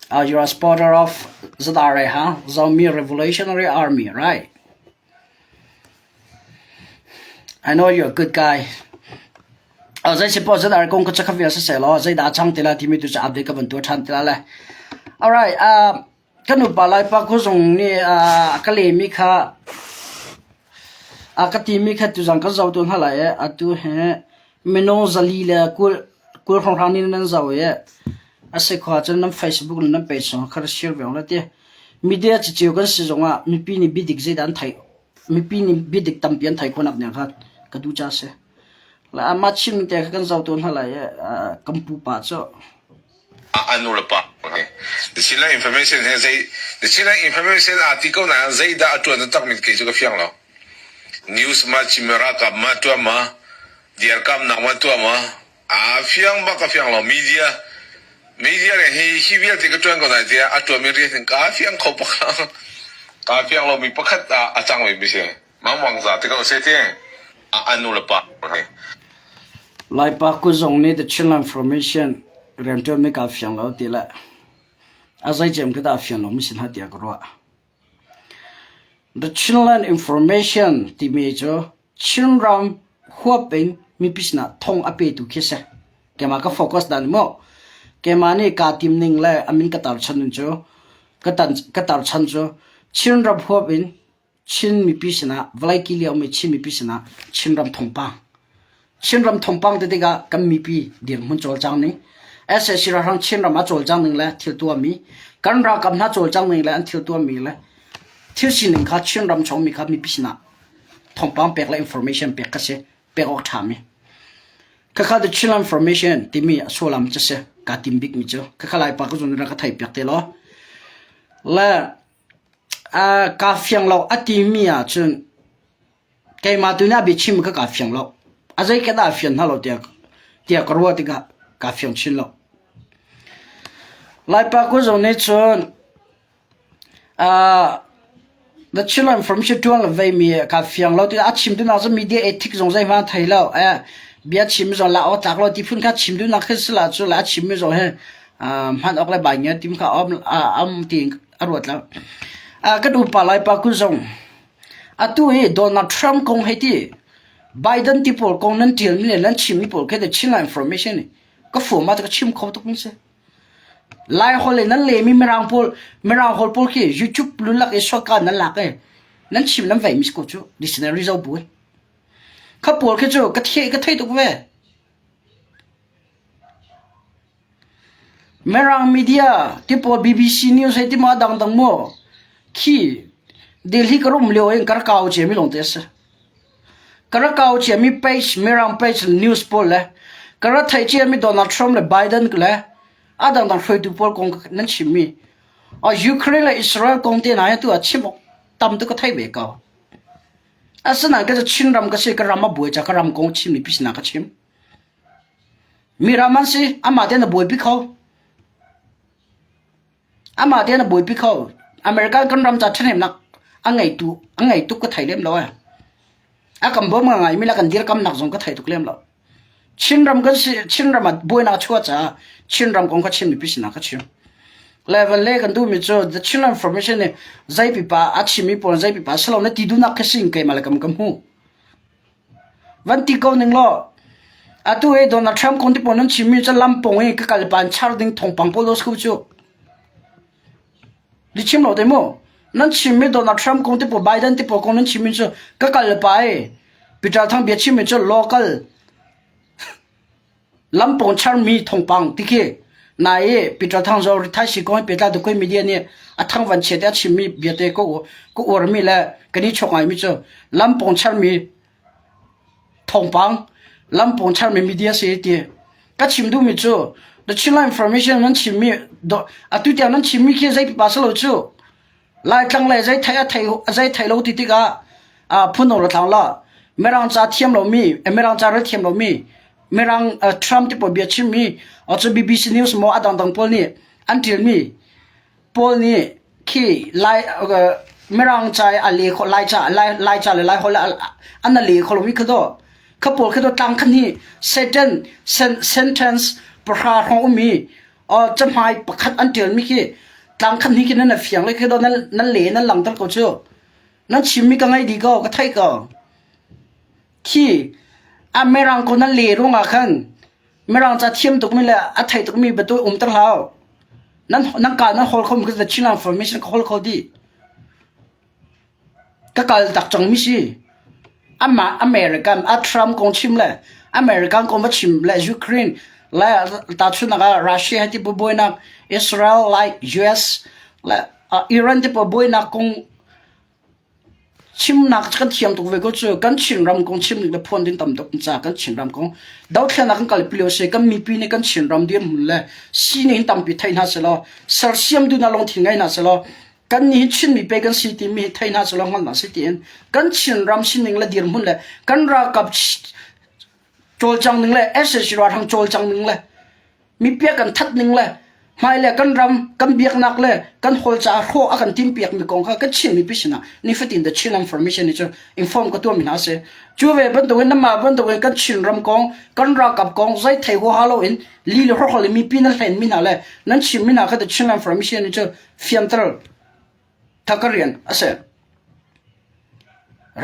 Uh, you're a supporter of ZRA, huh? Zomi Revolutionary Army, right? I know you're a good guy. Uh, zei si poh ZRA kong ka chakha vial se law zei dah chang tila timi tu cha update ka van tu than tila le. All right, uh, kan upa lai pa ko zong nih uh, ka lemi kha a ka timi kha tu zang ka zo tu hna lai atu he Minung 400 le 20 hrawnghrang nih nan zoh i a si khawh ahcun nan Facebook le nan page zong kha share ve la ti. Media ciceu kan si zongah mipi nih biadik zeidah an theih mipi nih biadik tampi an theih khawhnak ding kha ka duh ca a si. Le amah chim te kha kan zoh tawn hna lai i kan pupa cu. A nu le pa. The Chinland Information hi zei The Chinland Information aa ti ko nain zeidah a ṭuan taktakmi kei cu ka fiang lo. News ma chim ralkap ma ṭuan ma dirkamnak ma tuah ma aa fiang bak ka fiang lo. Media media le hi hi vialte ka ṭuan ko nain tiah a ṭuanmi rian hin kaa fiang kho bak lo. Kaa fiang lomi pakhat ah a cangmi mi si. Mangwang za te ko se ti. A nu le pa. Laipa kut zong nih The Chinland Formation rianṭuanmi kaa fiang lo ti le a zeicem khi dah a fiang lomi si hna tiah ka ruah. The Chinland Information timi cu Chinram huap in mipi sinah thong a petu khi a si. Keimah ka focus dan maw? Keimah nih kaa tim ning le a min ka tar chan cu ka tar chan cu Chinram huap in Chin mipi sinah vawlei ki lio mi Chin mipi sinah Chinram thawngpang Chinram thawngpang ti tikah kan mipi dirhmun cawlcang ning sac ralhrang Chinram a cawlcang ning le thil tuahmi kan ralkap hna cawlcang ning le an thil tuahmi le thil sining kha Chinram chungmi kha mipi sinah thawngpang pek le information pek kha si pek awk ṭhami khakha the Chinland Information timi a sullam cu si kaa tim bikmi cu khakha Laipa ka zun ka thei piak te law le Kaa fiang lo a timi ahcun keimah tu nih a biachim kha kaa fiang lo. A zeiket ah a fian hna lo tiah tiah ka ruah tikah kaa fiang chin lo. Laipa kuzung nih cun uh, the children from Sichuan le veimi kaa fiang lo tiah a chim duhnak cu media ethic zong zeihmanh thei lo. Eh, bia chim zong la awk tlak lo ti phun kha chim duhnak khi si la cu la a chimmi zong hi hman awk le bai ngia tim kha am am ti a ruat lo. Kan upa Laipa kun zong atu hi Donald Trump kong hei ti Biden ti pawl kong nan ṭialmi le nan chimmi pawl khi the Chinland information ni ka form ah ka chim kho tuk mi si. Lai holh in nan lemi Mirang pawl Mirang holh pawl khi YouTube lulak i shortcut nan lak i nan chim nan vei mi si ko cu dictionary zo bu. Kha pawl khi cu ka thei ka thei tuk ve. Mirang media ti pawl BBC News hei ti maw a dangdang maw khi Delhi ka rum lio in ka rak kau ciami lawngte a si. Ka rak kau ciami page Mirang page news pawl le ka rak theih ciami Donald Trump le Biden le a dangdang hruaitu pawl kong nan chimmi Ukraine le Israel kong te hna hi tu ah chim awk tam tuk ka thei ve ko. Asinain ka cu Chinram ka si ka ram a buai ca ka ram kong chimmi pi sinah ka chim. Mi ram an si, amah tein a buaipi kho. Amah tein a buaipi kho. American kan ram ca ṭhahnemnak a ngeitu a ngei tuk ka thei lem lo eh. A kan bawm ngai mi le kan dirkamnak zong ka thei tuk lem lo. Chinram kan si Chinram ah buainak a chuah caah Chinram kong kha Chin mipi sinah ka chim. Level le kan duhmi cu the Chinland Information nih zei pipa a chimmi pawl zei pipa si lo na ti duhnak khi sing keimah le kam ka hmu. Van ti ko ning law, atu hi Donald Trump kong ti pawl nan chimmi cu lampung i ka kal pan char ding thawngpang pawl dos ko cu. Li chim lo te mu. Nan chimmi Donald Trump kong ti pawl Biden ti pawl kong nan chimmi cu ka kal pa i Peter Thang bia chimmi cu local Lampawng charmi thawngpang ti khi nai i Peter Thang Zaw rithai si kong he pehtlai tu media nih a thang van chiat i a chimmi biate ka ka uarmi le kan i chawk ngaimi cu lampawng charmi thawngpang lampawng charmi media si ti ka chim duhmi cu the Chinland Information nan chimmi atu tiang nan chimmi khi zei pipa si lo cu Laitlang le zei thei a thei zei thei lo ti tikah phun la thlang la Mirang ca thiam lomi Mirang ca rel thiam lomi Mirang Trump ti pawl bia chimmi cu BBC News maw a dangdang pawl nih an ṭialmi pawl nih khi Lai Mirang ca a le kho Lai ca Lai Lai ca le Lai holh an a le kho lomi kha do kha pawl kha do tlang khan hi sentence sentence pahra hrawng ummi cahmai pakhat an ṭialmi khi tlangkhat hnih khi nan fiang le khi nan nan le nan langhter ko cu nan chimmi ka ngaih dih ko ka theih ko khi a mirang ko nan le ruangah khan mirang ca thiam tukmi le a thei tukmi betu umter hlau nan nan ka nan hol kho mi ka Chinland formation ka hol kho dih Ka kal tak cangmi si. Amah American a Trump kong chim le American kong va chim le Ukraine le tahchunhnak ah Russia he ti buainak Israel like US le Iran ti buainak kong Chimnak kan thiam tuk ve ko cu. Kan Chinram kong chim ning le phuan ding tam tuk ca kan Chinram kong dothlennak kan kalpi lio si kan mipi nih kan Chinram dirhmun le sining tampi thei hna selaw sersiam duhnak lungthin ngei hna selaw kan nih Chinmi pe kan si timi hi thei hna selaw hngalh hna si tiin kan Chinram sining le dirhmun le kan ralkap cawlcang ning le SAC ralhrang cawlcang ning le mipi a kan that ning le hmailei kan ram kan biaknak le kan hawl caah hrawh a kan timpiak mi kong kha kan Chin mipi sinah nifatin the Chin information ni cu inform ka tuah mi hna si. Cu ve bantukin namah bantukin kan Chin ram kong kan ralkap kong zei thei huaha loin li le hrokhol in mipi nan hlen mi hna le nan chim mi hna kha the Chin information ni cu fianter tha ka rian a si.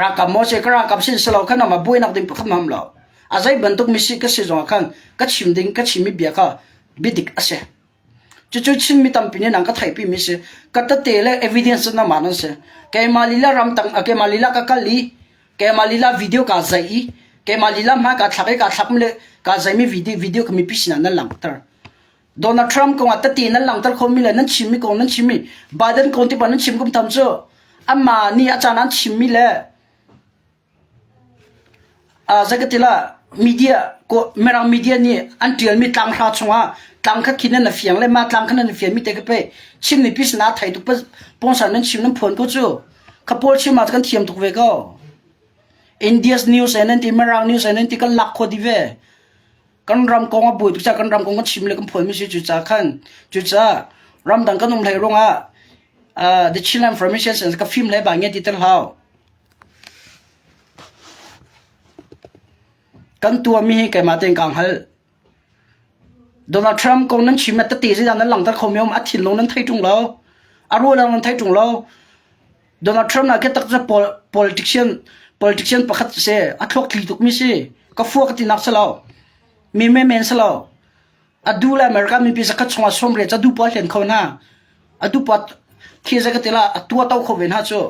Ralkap maw si ka ralkap sin si lo khan ama buainak ding pakhat mam lo. A zei bantuk misi ka si zong ah khan ka chim ding ka chimmi bia kha biadik a si. Cucu Chinmi tampi nih nang ka theihpi mi si. Ka tete le evidence na ma nan si. Keimah lila ramtang keimah lila ka kal i keimah lila video ka zai i keimah lila hmai ka thlak i ka thlak mi le ka zaimi video video ka mipi sinah nan langhter. Donald Trump kong ah tete nan langhter khomi le nan chimmi kong nan chimmi Biden kong tipa nan chim kum tham cu amah nih a caan an chimmi le zakatila media ko mirang media nih an ṭialmi tlanghra chungah tlangkhat khi nan fiang le mah tlang kha nan fian mi te ka pe chim mi pis na thai tuk pongsan nan chim nan phuan ko cu kha pawl chim ah kan thiam tuk ve ko India's news nan ti mirang news nan ti kan lak kho di ve Kan ram kong a buai tuk caah kan ram kong kan chim le kan phuanmi si cucaah khan cucaah ramdang kan um hlei ruangah uh, the Chinland Information Center ka fim hlei ba nge ti tel hau. Kan tuahmi hi keimah tein kaa hngal. Donald Trump kong nan chim tete zeidah nan langhter kho mi um a thinlung nan thei ṭung lo. A ruahnak nan thei ṭung lo. Donald Trump na ke tak cu politician politician pakhat si a thluak tli tuk mi si ka fua ka ti nak si lo mi men men si lo a du le America mipi zakhat chungah som re ca du pa hlen kho na a du pa khi za ka ti la a tua to kho ve na cu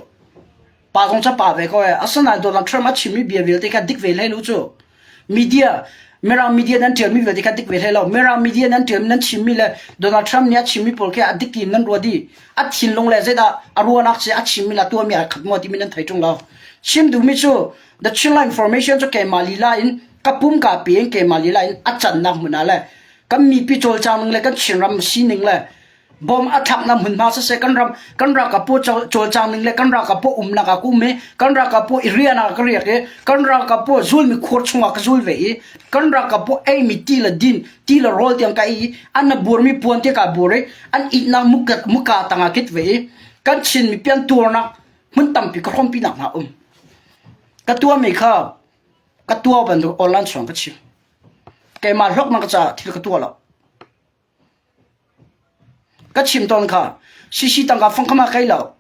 pa zong ca pa ve ko e asinain Donald Trump a chimmi bia vialte kha dik ve hlei lu cu Media Mirang media nan ṭialmi vialte kha dik ve hlei lo. Mirang media nan ṭialmi nan chimmi le Donald Trump nih a chimmi pawl khi a dik tiin nan ruah dih. A thinlung le zeidah a ruahnak si a chimmi le a tuahmi aa khat maw timi nan thei ṭung lo. Chim duhmi cu The Chinland Information cu keimah lila in ka pum ka pe in keimah lila in a cannak hmun ah le kan mipi cawlcang ning le kan Chinram sining le Bom a thlaknak hmunhma siseh kan ram kan ralkap pawl cawlcang ning le kan ralkap pawl umnak ah ka um i kan ralkap pawl i rian ah ka riak i kan ralkap pawl zulmi khur chungah ka zul ve i kan ralkap pawl eimi ti le din ti le rawl tiang ka ei i an a burmi puan te ka bur i an ihnak muka, muka tangah kit ve i kan Chin mipi an tuarnak hmun tampi ka hrawmpi nak hna um. Ka tuahmi kha ka tuah bantuk online chuang ka chim. Keimah hlawknak caah thil ka tuah lo. Ka chim tawn kha CC tangka fang khama kai lo.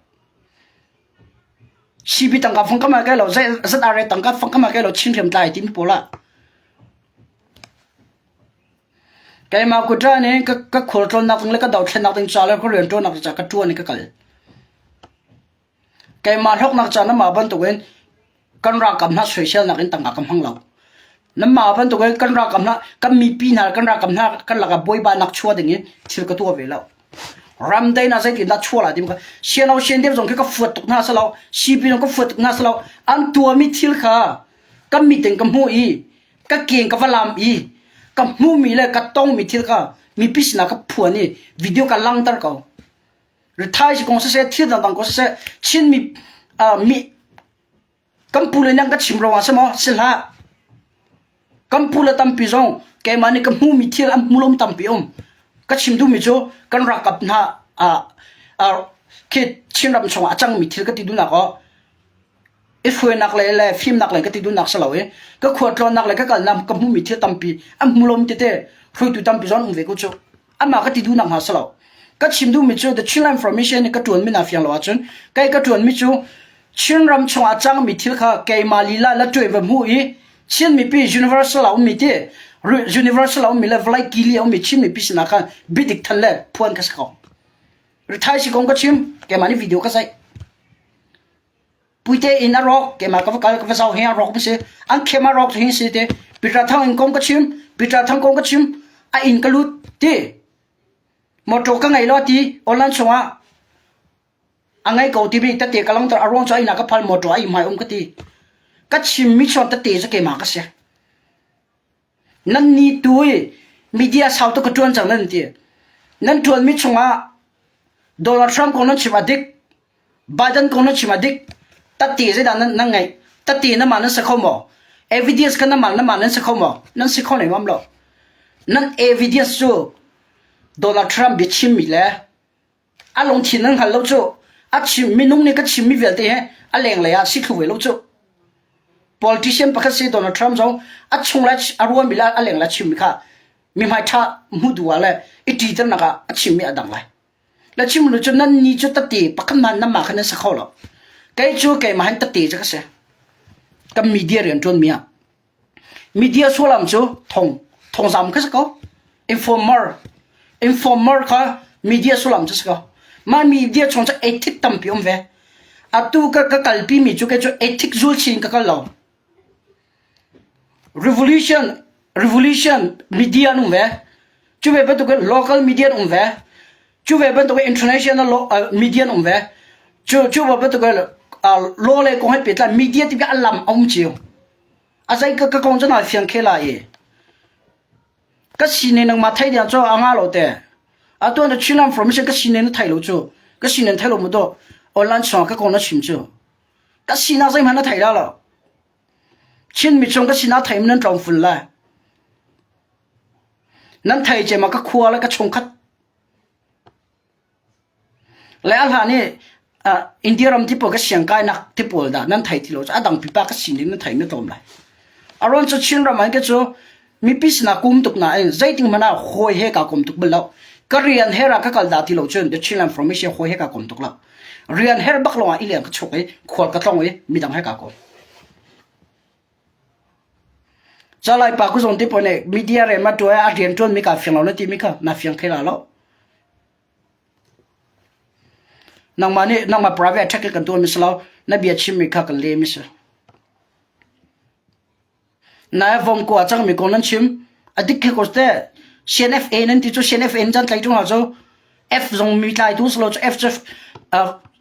CB tangka fang khama kai lo. ZRA tangka fang khama kai lo Chin hriamtlai timi pawl ah. Keimah kutra nih ka ka khualtlawnnak ding le ka dothlennak ding ca le ka rianṭuannak ca ka ṭuan i ka kal. Keimah hlawknak ca namah bantukin kan ralkap hna soiselnak in tangka ka hmang lo. Namah bantukin kan ralkap hna kan mipi hna kan ralkap hna kan lakah buaibainak chuah ding in thil ka tuah ve lo. Ram deinak zeitindah chuah lai timi kha siano sian deuh zong khi ka fuat tuk hna silo, sipi zong ka fuat tuk hna silo, an tuahmi thil kha kan mit in ka hmuh i ka keng ka va lam i ka hmuhmi le ka tongmi thil kha mipi sinah ka phuan i video ka langter ko. Rithai si kong siseh thil dangdang kong siseh Chinmi uh, mi kan pu le nang ka chim ruangah si maw si hlah kan pu le tampi zong keimah nih ka hmuhmi thil an hmu lomi tampi um ka chim duhmi cu kan ralkap hna uh, uh, khi Chinram chungah a cangmi thil ka ti duhnak aw i hruainak le le fimnak le ka ti duhnak si lo i ka khualtlawnnak le ka kalnak ka hmuhmi thil tampi an hmu lomi tete hruaitu tampi zong an um ve ko cu amah ka ti duhnak hna si lo. Ka chim duhmi cu the Chinland Formation i ka ṭuanmi na fiang lo ahcun kei ka ṭuanmi cu Chinram chungah cangmi thil kha keimah lila la ṭuai va hmu i Chin mipi universal a ummi ti universal a ummi le vawlei kili a ummi Chin mipi sinah khan biadik than le phuan ka si ko. Rithai si kong ka chim keimah nih video ka zaih. Puite inn a rawk, keimah ka va kal ka va zoh hi a rawk si. An khem a rawk hi si ti. Peter Thang in kong ka chim, Peter Thang kong ka chim, a inn ka lut ti. Motor ka ngei lo ti online chungah. A ngei ko timi tete ka langter a ruang cu ai na ka phal motor ai hmai um ka ti. Ka chimmi chuan tete cu keimah ka si. Nan ni tu i media sau tuk ka ṭuan cang nan ti. Nan ṭuanmi chungah Donald Trump kong nan chim a dik, Biden kong nan chim a dik, tatti zeidah nan, nan ngeih? Tatti namah nan si kho maw? Evidence kha namah namah nan si kho maw? Nan si kho lengmang lo. Nan evidence cu Donald Trump biachimmi le A lungthin nan hngal lo cu. A chim minung nih ka chimmi vialte he a lenglei ah si thlu ve lo cu. Politician pakhat si Donald Trump zong a chung le a ruami le a leng le chimmi kha mi hmai ṭha hmuh duh ah le i ṭiternak ah a chimmi a dang lai. Le chim lu cu nan ni cu tati pakhat hmanh nan mah kha nan si kho lo. Kei cu keimah hin tati cu ka si. Kan media rian ṭuanmi ah. Media sullam cu thong thongzam kha si ko. Informer informer kha media sullam cu si ko. Mah media chung cu ethic tampi um ve. Atu ka ka kalpi mi cu kei cu ethic zul chin ka kal lo. Revolution revolution media an um ve. Cu ve bantuk in local media an um ve. Cu ve bantuk in international law, uh, media an um ve. Cu cu bantuk in uh, law le kong he pehtlai media ti a lam a um cio. A zei ka ka kong cu na fiang khe la i. Ka sine nangmah thei ding cu a nga lo te. Atu na Chin information ka sine na thei lo cu. Ka sine thei lo mu to online chung ka kong na chim cu. Ka sina zeihmanh na thei la lo. Chin mi chung ka sina thei nan tlawm ful lai. Nan thei ce ma ka khua le ka chungkhat Le a hlan i India ram ti pawl ka siang kainak ti pawl dah nan thei ti lo cu a dang pipa ka sining nan thei na tlawm lai. A ruang cu Chin ram ah ke cu mipi sinah kum tuk nain zeiting hmanh ah hawi he kaa kom tuk bal lo. Ka rian her ah ka kal dah ti lo cun the Chinland Formation hawi he kaa kom tuk lo. Rian her bak lawng ah i leng ka chuk i khual ka tlong i midang he kaa kom. Calai pa ku zong ti pawl nih media rian ma ṭuan a rian ṭuanmi kaa fiang lo na timi kha na fiang thai la lo. Nangmah nih nangmah private attack kan tuahmi si lo, na bia chimmi kha kan lehmi si. Na vom ko a cangmi kong nan chim. A dik khe ko te. CNFA nan ti cu CNFA nan tlai ṭung cu F zong mi tlaitu si lo cu F cu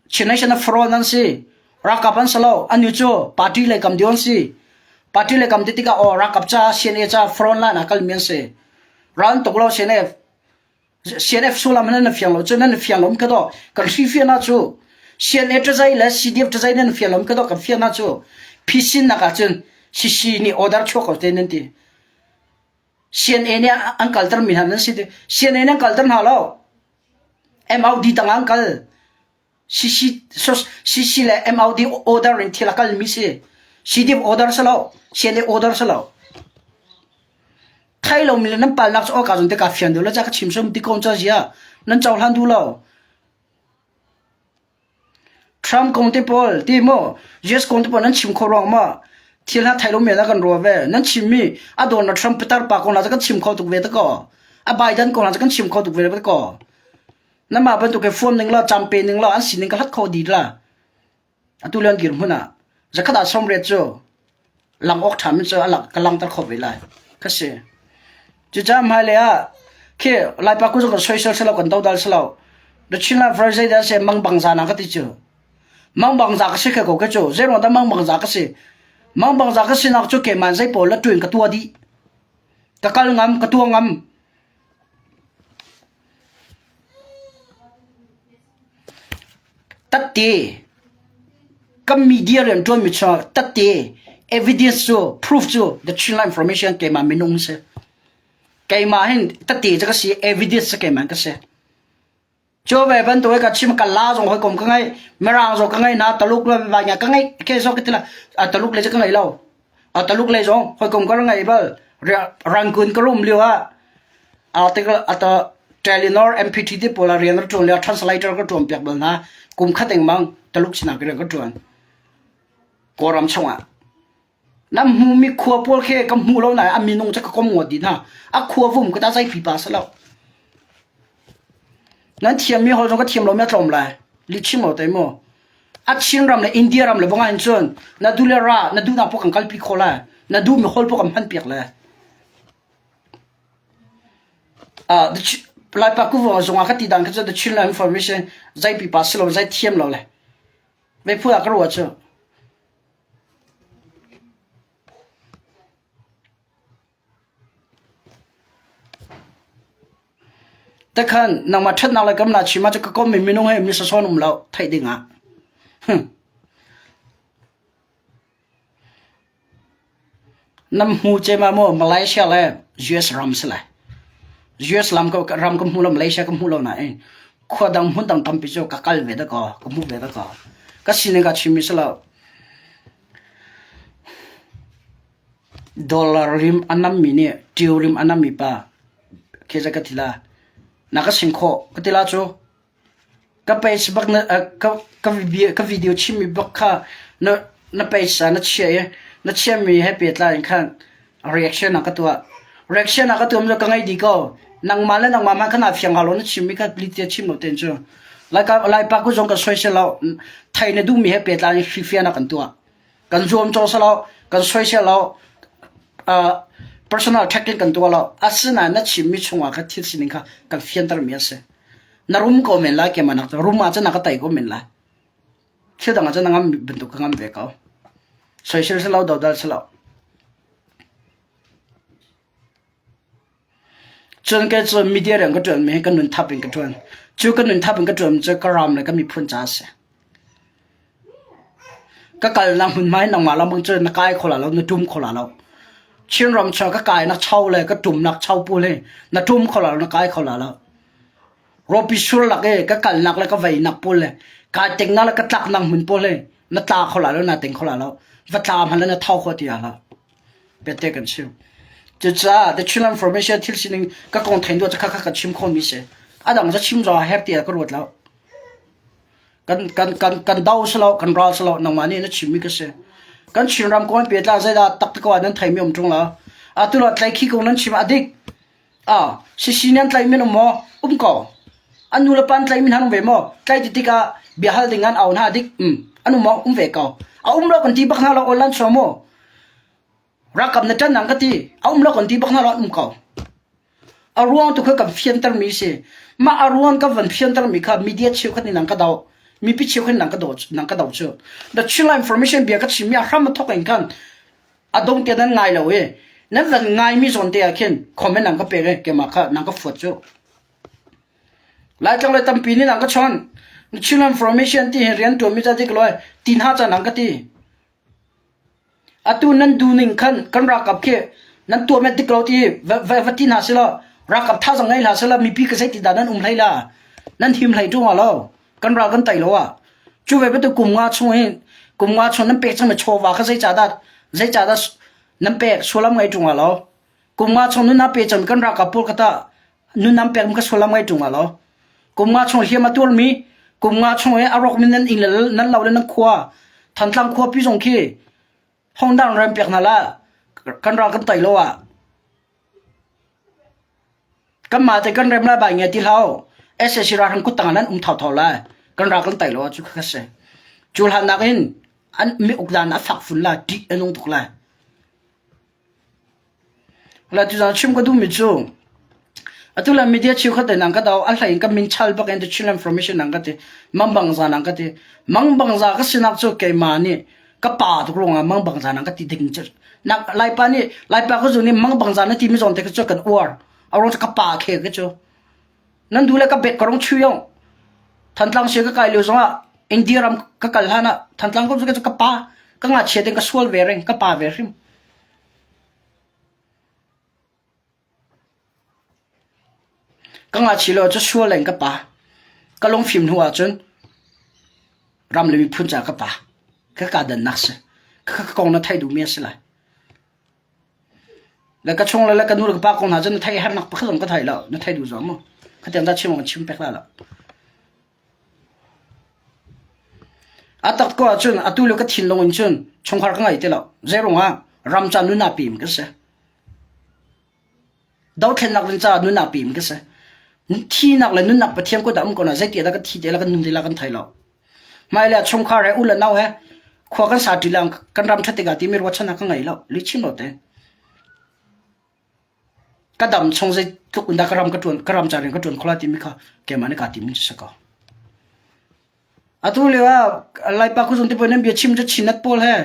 Chin Nation fraud nan si. Ralkap an si lo. Anu cu party lei kam dion si. Party lei kam ti tikah aw ralkap ca CNA ca front line ah kalmi an si. Ral tuk lo CNF. CNF sullam nan fiang lo cu nan fiang lo ka do kan hri fian ah cu CNA ṭazai le CDF ṭazai nan fiang lo ka do kan fian ah cu phisin nak ah cun CC nih order chuak ko te nan ti. CNA nih an kalter mi hna nan si ti. CNA nih an kalter hna lo. MOD tang an kal. CC CC le MOD order in thil a kal mi si. CDF order si lo. CNA order si lo. Thai lo mi le nan palnak cu awka zong te ka fian duh lo ca ka chim som ti ko ca zia nan cohlan duh lo. Trump kong te pawl ti maw US kong te pawl nan chim kho ruang ma thil ha thai lo men ah kan ruah ve nan chim mi a Donald Trump pitar pa kong la kan chim kho tuk ve ta ko a Biden kong la kan chim kho tuk ve ta ko Namah bantuk he fuam ning law campe ning law an sining ka hlat kho dih la. Atu lian dir hmun ah zakhat ah 80 cu lang awk ṭha min cu a ka langter kho ve lai. Ka si. Cucaah hmailei ah khi Laipa ku kan soisel silo kan dodal silo. The Chinland First zei dah se mangbang za na ka ti cu. Mangbang za ka si khe ko ke cu. Zei ruang dah mangbang za ka si. Mangbang za ka si nak cu keimah zei pawl la tuin ka tua dih. Ka kal ngam, ka tua ngam. Tatte kan media rianṭuanmi cu tatte evidence cu proof cu the Chinland information keimah minung si. Keimah hin tatte cu ka si evidence cu keimah ka si. Cu ve bantuk ka chim ka la zong hawikom ka ngei mirang zong ka ngei na taluk le vai nga ka ngei ke zo ka ti la taluk le cu ka ngei lo. A taluk lei zong hawikom ka ngei bal. Rangoon ka rum lio ah article ata Telenor MPT te pawl ah rian ka ṭuan lio translator ka ṭuan piak bal hna. Kum khat engmang Taluk sinah ka rian ka ṭuan. Kawlram chungah. Nam hmumi khua pawl khi ka hmu lo nain a minung cu ka kom ngawt dih hna. A khua vum ka ta zei pipa si lo. Nan thiammi holh zong ka thiam lomi a tlawm lai. Lihchim lo te mu. A Chin ram le India ram le bangah hin cun na duh le ra na duhnak paoh kan kalpi khawh lai. Na duhmi holh paoh kan hmanpiak lai. Uh, Laipa kuvong zungah ka ti dan kha cu the Chinland information zei pipa si lo zei thiam lo le. Meiphu ah ka ruah cu. Takhan nangmah ṭhatnak le kam na chim ah cu ka kommi minung he mi sasawn um lo theih ding ah. Nam hmu cema maw Malaysia le US ram si lai. US lam ka ram ka hmu lo Malaysia ka hmu lo nain khua dang hmun dang tampi cu ka kal ve da ko ka hmu ve da ko. Ka sining ka chim mi si lo. Dollar rim a nammi nih ṭio rim a nammi pa khi zei ka ti la? Na ka sing khawh ka ti la cu. Ka page bak na ka ka ka video chimmi bak kha na na page ah na chiah i na chiahmi he pehtlai in khan reaction ah ka tuah. Reaction ah ka tuah mi cu ka ngei dih ko. Nangmah le nangmah hmanh kha naa fiang hnga lo na chimmi kha lite chim lo tein cu. Laipa ku zong kan soisel lo. Thei na duhmi he pehtlai in hrifian ah kan tuah. Kan zuamcaw si lo, kan soisel lo, uh, personal attack in kan tuah lo. Asinain na chimmi chungah kha thil sining kha kan fiantermi a si. Na rum ko men lai keimah nak rum ahcun na ka tei ko men lai. Thil dang ahcun na ngam bantuk ka ngam ve ko. Soisel si lo, dodal si lo. Cun kei cu media rian ka ṭuanmi hi ka nun thap in ka ṭuan. Cu ka nun thap in ka ṭuanmi cu ka ram le ka miphun ca a si. Ka kalnak hmunhma hi nangmah lengmang cu na kai kho la lo, na ṭum kho la lo. Chinram chung ka kainak cho le ka ṭumnak cho pawl hi na ṭum kho la lo, na kai kho la lo. Rawpi sur lak i ka kalnak le ka veinak pawl le kai teknak le ka tlaknak hmun pawl hi na tla kho la lo, na teng kho la lo. Va tla hmanh le na tho kho ti lo. Biate kan chim. Cucaah the Chinland Formation thil sining ka kong thein duh kha kha ka chim khomi si. A dang za chim zong her tiah ka ruat lo. Kan kan kan kan do si lo, kan ral si lo, nangmah nih na chimmi ka si. Kan Chinram kong pe tla zeidah tak ko nan theimi um ṭung lo. Atu lo tlai khi kong nan chim a dik. Ah, sisi nan tlai min um maw? Um ko. An nu le pa an tlai min han um ve maw? Tlai ti tikah bia hal ding an au hna dik. Um, an um maw? Um ve ko. A um lo kan ti bak hna lo online chuang maw? Ralkap na ṭan nang ka ti. A um lo kan ti bak hna lo an um ko. A ruang tu kha kan fiantermi si. Mah a ruang ka van fiantermi kha media cheukhat nih nang ka doh. Mipi cheukhat nih nang ka doh nang ka doh cu. The Chinland Information bia ka chimmi a hram a thawk in khan a dong te nan ngai lo i nan van ngaimi zawn te ah khin comment nang ka pek i keimah kha nang ka fuat cu. Laitlang le tampi nih nang ka chawnh. Chinland Information ti hi rian ṭuanmi ca ti ka loi ti hna ca nang ka ti. Atu nan duhning khan kan ralkap khi nan tuah met dik lo ti va, va, va ti hna selaw ralkap thazaang ngei hlah selaw mipi ka zei ti dah nan um hlei la nan him hlei ṭung lo kan ral kan tei lo ah cu ve bantuk kum nga chung hi kum nga chung nan pek cangmi chawva kha zei dah zei dah nan pek sullam ngei ṭung lo kum nga chung nun na pe cang kan ralkap pawl kha tah nun nan pek ka sullam ngei ṭung lo kum nga chung hliam a tuarmi kum nga chung i a rawkmi nan inn le nan lo le nan khua Thantlang khuapi zong khi hongdang rem piak hna la kan ral kan tei lo ah kanmah te kan rem lai bai nge ti hlau SAC ralhrang kuttang ah nan um thotho lai kan ral kan tei lo ah cu kha si cu hlan nak in an mi ukdan a fak fun la ṭih a nung tuk lai La tuzaan chim ka duhmi cu atu le media cheukhat in an ka do a hlei in ka min chal bak in the Chin Information an ka ti mangbangza an ka ti mangbangza ka sinak cu keimah nih ka pa tuk ruangah mangbangza an ka ti ding cu nak laipa nih laipa ka zu nih mangbangza na ti mi zawn te ka cu kan uar a ruang cu ka pa khe ka cu nan du le ka bek ka rong chu yong Thantlang sia ka kai lio zongah India ram ka kal hlan ah Thantlang ko cu ka pa ka ngakchia ten ka sual ve ring ka pa ve hrim Ka ngakchia lio cu sual in ka pa. Ka lungfim hnu ahcun ram le miphun caah ka pa. Ka ka dannak si. Ka ka kong na theih duhmi a si lai. Le ka chung le le ka nu le ka pa kong hna cu na theih hernak pakhat zong ka thei lo. Na thei duh zong mu. Khatiang ta chim awk chim pek la lo. A tak ko ahcun atu le ka thinlung in cun chungkhar ka ngei ti lo. Zeiruangah ram ca nun ah pim ka si. Dothlennak ding caah nun ah pim ka si. Thinak le nunnak Pathian kut ah um ko na zeiti dah ka thi te la kan nun te la kan thei lo. Hmailei ah chungkhar he u le nau he khua kan sa ṭi lang kan ram ṭhat tikah timi ruahchannak ka ngei lo. Lihchim lo te. Ka dam chung zeitluk in dah ka ram ka ṭuan ka ram ca rian ka ṭuan kho lai timi kha keimah nih kaa tim cu si ko. Atu lio ah Laipa kuzung te pawl nan bia chim cu Chinnet pawl he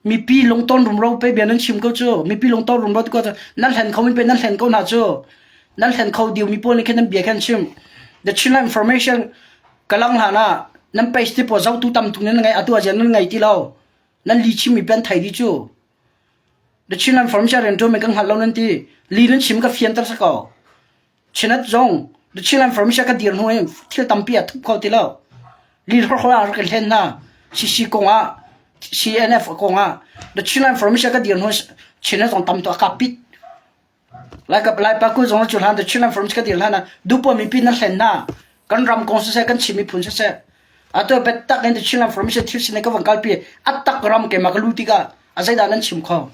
mipi lungton rumro pe bia nan chim ko cu. Mipi lungton rumro ti ko cu nan hlen kho mi pe nan hlen ko hna cu. Nan hlen kho diu mi pawl nih khin nan bia khan chim. The Chinland Information kalang hlan ah nan page te pawl zotu tam tuk nan ngei atu ah nan ngei ti lo. Nan li chim mi pen thai di cu. The Chinland Information rian ṭuan mi kan hngal lo nan ti. Li nan chim ka fianter sa ko. Chinat zong The Chinland Information ka dir hnu in thil tampi a thup kho ti lo. Li hlorhlor ah rak i hlen hna. CC kong ah CNF kong ah The Chinland Information ka dir hnu Chinat zong tam tuk a kap pit. Laipa kul zong cu hlan The Chinland Information ka dir hlan ah duhpoah mipi nan hlen hna. Kan ram kong siseh kan Chin miphun siseh atu biatak in The Chinland Information thil sin ka van kalpi a tak ram keimah ka lu tikah a zeidah nan chim kho?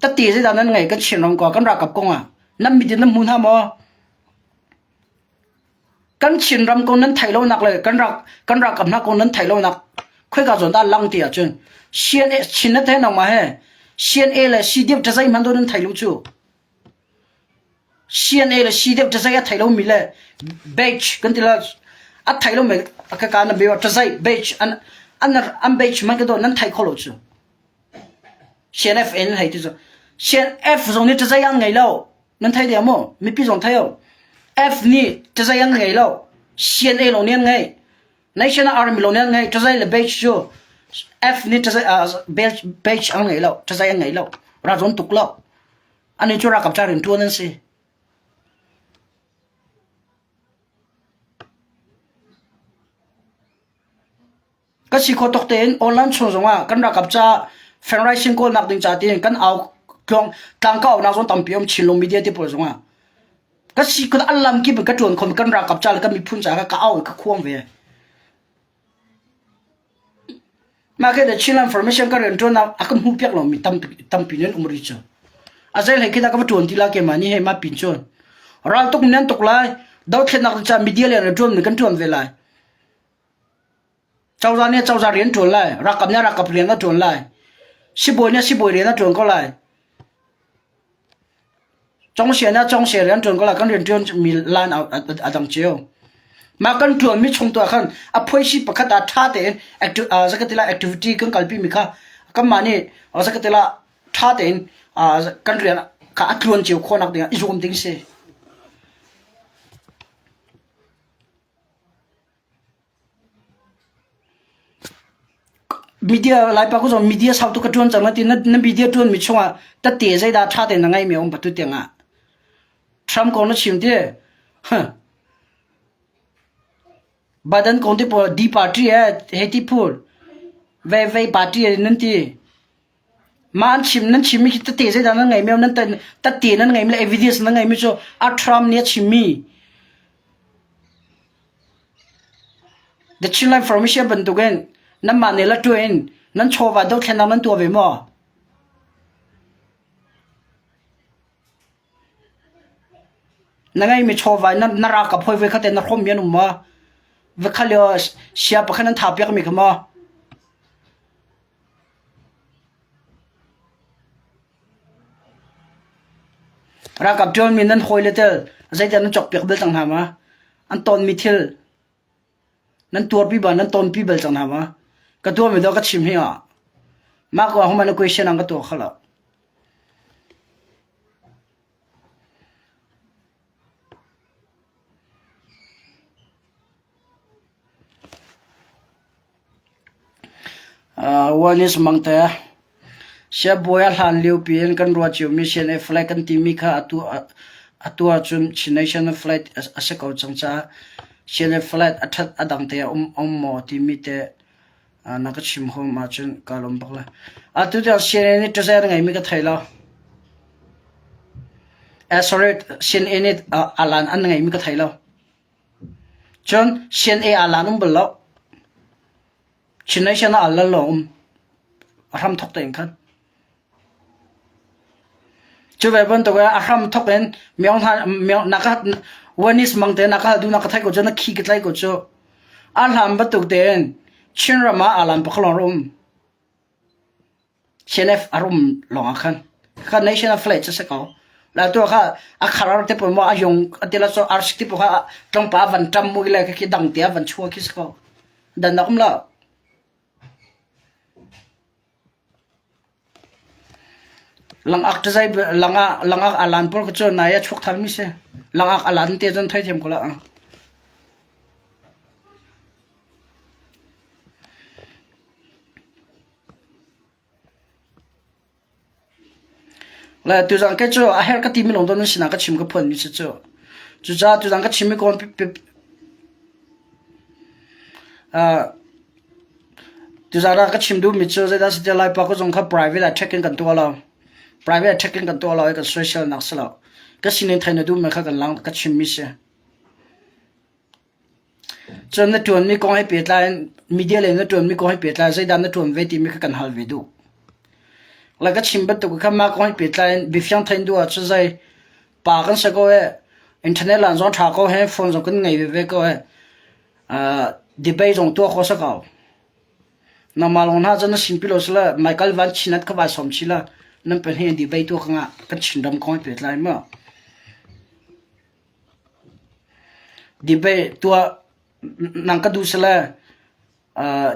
Tette zeidah nan ngei kan Chinram ko kan ralkap kong ah nan mit in nan hmu hna maw? Kan Chinram kong nan theih lonak le kan rak kan ralkap hna kong nan theih lonak khoika zawn dah lang ti ahcun CNA Chin na the nangmah he CNA le CDF ṭazai hmanh do nan thei lo cu. CNA le CDF ṭazai a thei lomi le badge kan ti la a thei lomi ka ka na be ṭazai badge an an an badge man ka do nan thei kho lo cu. CNF in hei ti cu CNF zong nih cazai an ngei lo nan thei deh maw mipi zong thei o F nih cazai an ngei lo CNA lawng nih an ngei National Army lawng nih an ngei cazai le badge cu F nih cazai badge badge an ngei lo cazai an ngei lo ra zawn tuk lo ani cu ralkap ca rian ṭuan an si Ka si khawh tawk tein online chung zongah kan ralkap ca fundraising kawlnak ding ca tiin kan au tluang tlang ka aunak zong tampi um Chinlung media te pawl zongah ka si khawh an lam kip in ka ṭuan khom kan ralkap ca le kan miphun ca ka au i ka khuang ve. Mah ke Chinland Formation ka rian ṭuannak a kan hmuh piak lomi tampi tampi nan um rih cu. A zei hlei khi dah ka va ṭuan ti la keimah nih hei mah pin cun. Raltuk nan tuk lai, dothlennak ca media le rian ṭuan kan ṭuan ve lai. Cozah nih cozah rian ṭuan lai, ralkap nih ralkap rian a ṭuan lai, sibawi nih sibawi rian a ṭuan ko lai. Congsia nih congsia rian ṭuan ko lai, kan rian ṭuanmi line a dang cio. Mah kan ṭuanmi chung tu ah khan a phuaisi pakhat ah ṭha tein zakatila activity kan kalpimi kha kanmah nih zakatila ṭha tein kan rian kha a tluan cio khawhnak dingah i zuam ding si. Media Laipa ku zong media sau tuk ka ṭuan cang na ti. Na media ṭuanmi chungah tette zeidah ṭha tein na ngeihmi a um patu tiangah Trump kong na chim ti. Huh. Biden kong ti pawl D party eh hei ti phul. Vei vei party eh nan ti. Mah an chim nan chimmi khi tette zeidah nan ngeihmi nan tette nan ngeihmi le evidence nan ngeihmi cu a Trump nih a chimmi The Chinland Formation bantukin nanmah nih la ṭuan in nan chawva dothlennak nan tuah ve maw? Na ngeihmi chawva in na ralkap hawi voikhat in na hrawmmi an um maw? Voikhat lio sia pakhat nan thah piakmi kha maw? Ralkap ṭuanmi nan hawile tel zeidah nan cawkpiak bal cang hna ma? An tawnmi thil nan tuarpi bal nan tawnpi bal cang hna ma? Ka tuahmi dawh ka chim hi ah mah ko ah huma na question ang ka tuah kho lo. Wanis Mangte Siabawi a hlan liopi in kan ruah ciomi CNA flag kan timi kha atu ahcun Chin Nation flag a si ko cang caah CNA flag a ṭhat a dang te a um maw timi te na ka chim huam ahcun kaa lawm bak lai. Atu tiang CNA nih ṭazai a ngeimi ka thei lo. Eh, sorry, CNA nih alan an ngeimi ka thei lo. Cun CNA alan um bal lo. Chin Nation ah alan lawng um. A hram thok tein khan. Cu ve bantuk in a hram thok in miong hna miong na ka wanis mang te na ka hal du na ka thai ko cu na khi ka tlai ko cu. A hlam bantuk tein Chinram ah alan pakhalong rum. CNF a rum lawng ah khan. Kha national flag cu si ko. La tu kha a kharar te pun mo a yong atila so arsi ti kha tlongpa van tam mu le khi dang tia van chua khi ko. Dan nak um lo. Langak tazai langak langak alan por ko chu nai a chuk thar mi se. Langak alan te zon thai thiam ko la. Le tuzan kei cu a herh ka timi lawng nan sinah ka chim ka phuanmi si cu. Cucaah tuzan ka chimmi kong uh, tuzan ah ka chim duhmi cu zeidah si ti Laipa ka zong kha private ah check in kan tuah lo. Private ah check in kan tuah lo i kan social nak si lo. Ka sining thei na duhmi kha kan lang ka chimmi si. Cun na ṭuanmi kong he pehtlai in media lei na ṭuanmi kong he pehtlai zeidah na ṭuan ve timi kha kan hal ve duh. Le ka chim bantuk kha mah kong he pehtlai in biafiang theih duh ahcun zei pa kan si ko he internet lan zong ṭha ko he phone zong kan ngei veve ko he uh, debate zong tuah kho si ko. Nangmah lawng hna cun na sin pi lo sila Michael Van Chinat kha vai sawm chi la nan pahnih debate tuah ka ngah kan Chinram kong he pehtlai ma. Debate tuah nang ka duh sile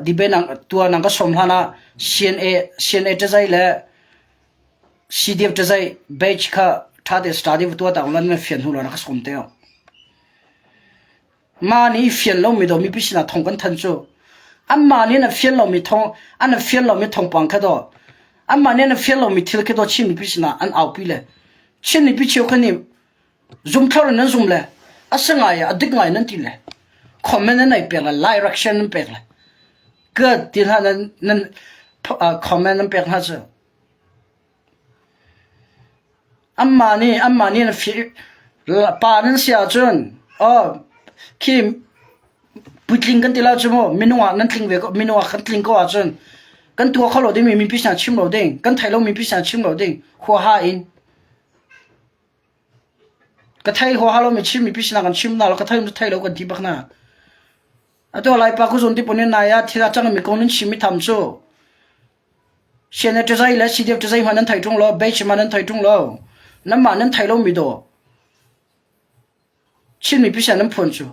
debate nang tuah nang ka sawm hlan ah CNA CNA ṭazai le CDF ṭazai batch kha ṭha te study va tuah ta lan na fian hnu lawng na ka sawm te. Mah nih fian lomi do mipi sinah thong kan than cu. Anmah nih an fian lomi thong an fian lomi thawngpang kha do anmah nih an fian lomi thil khi do Chin mipi sinah an aupi le Chin mipi cheukhat nih Zumthlor in nan zum le a si ngai a dik ngai nan ti le comment nan ei pek le like reaction nan pek le good ti hna nan nan comment nan pek hna cu amma nih amma nih na fi pa nan si ahcun oh khi puitling kan ti la cu mu minung ah nan tling ve ko minung ah kan tling ko ahcun kan tuah kho lo ding mi mipi sinah chim lo ding kan thei lo mipi sinah chim lo ding huaha in Ka thei huaha lomi Chin mipi sinah kan chim hna lo, ka thei thei lo kan ti bak hna. Atu Laipa kuzun ti punin nai ah thil a cangmi kong nan chim mi tham cu CNA ṭazai le CDF ṭazai hmanh nan thei ṭung lo, Beach hmanh nan thei ṭung lo. Nanmah nan thei lomi dawh Chin mipi sinah nan phuan cu.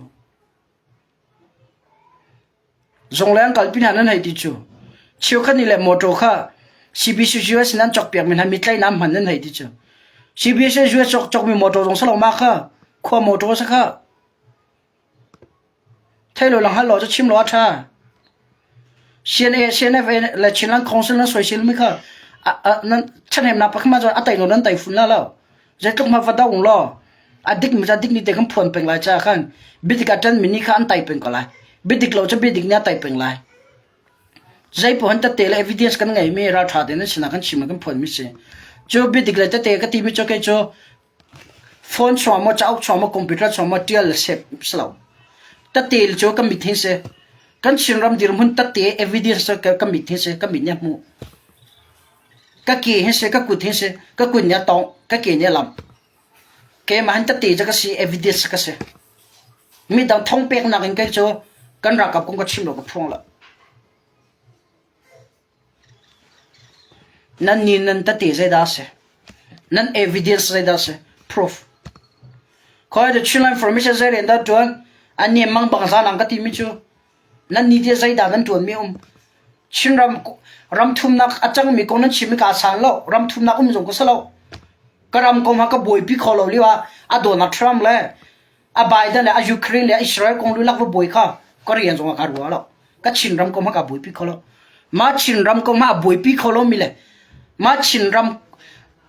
Zungleng kalpi hna nan hei ti cu cheukhat nih le mawṭaw kha CBCUS in an cawkpiakmi hna mitlaih hman nan hei ti cu. CBCUS cawk cawkmi mawṭaw zong si lo mah kha khua mawṭaw si kha. Thei lo lang hal lo cu chim lo a ṭha. CNA, CNF le Chinland Council nan soiselmi kha nan ṭhahnemnak pakhat mah cun a tai lo nan tai fun la lo. Zeitluk hmanh va do law a dik mi cu a dik ni te khan phuan peng lai caah khan biadik ah ṭan mi nih kha an tai peng ko lai. Biadik lo cu biadik nih a tai peng lai. Zei paoh tette le evidence kan ngeimi ralṭha tein an sinah kan chim kan phuan mi si. Cu biadik le tette ka timi cu kei cu phone chuang maw cauk chuang maw computer chuang maw ṭial le sep si lo. Tette cu kan mit hin si. Kan Chinram dirhmun tette evidence cu kan mit hin si kan mit nih a hmuh. Ka ke hin seh, ka kut hin seh, ka kut nih a tawngh, ka ke nih a lamh. Keimah hin tete cu ka si, evidence ka si. Midang thong peknak in kei cu kan ralkap kong ka chim lo ka phuang lo. Nan ni nan tete zeidah a si? Nan evidence zeidah a si? Proof. Khoi the Chinland Information zei rian dah ṭuan? An nih mang bang za nang ka timi cu Nan nih teh zeidah nan ṭuanmi um? Chinram ram thumnak a cangmi kong nan chim i kaa san lo. Ram thumnak um zong ka si lo. Ka ram kong ha ka buaipi kho lo lio ah a Donald Trump le a Biden le a Ukraine le a Israel kong lulak va buai kha ka rian zong ah ka ruah lo. Ka Chinram kong ha ka buaipi kho lo. Mah Chinram kong ha a buaipi kho lomi le mah Chinram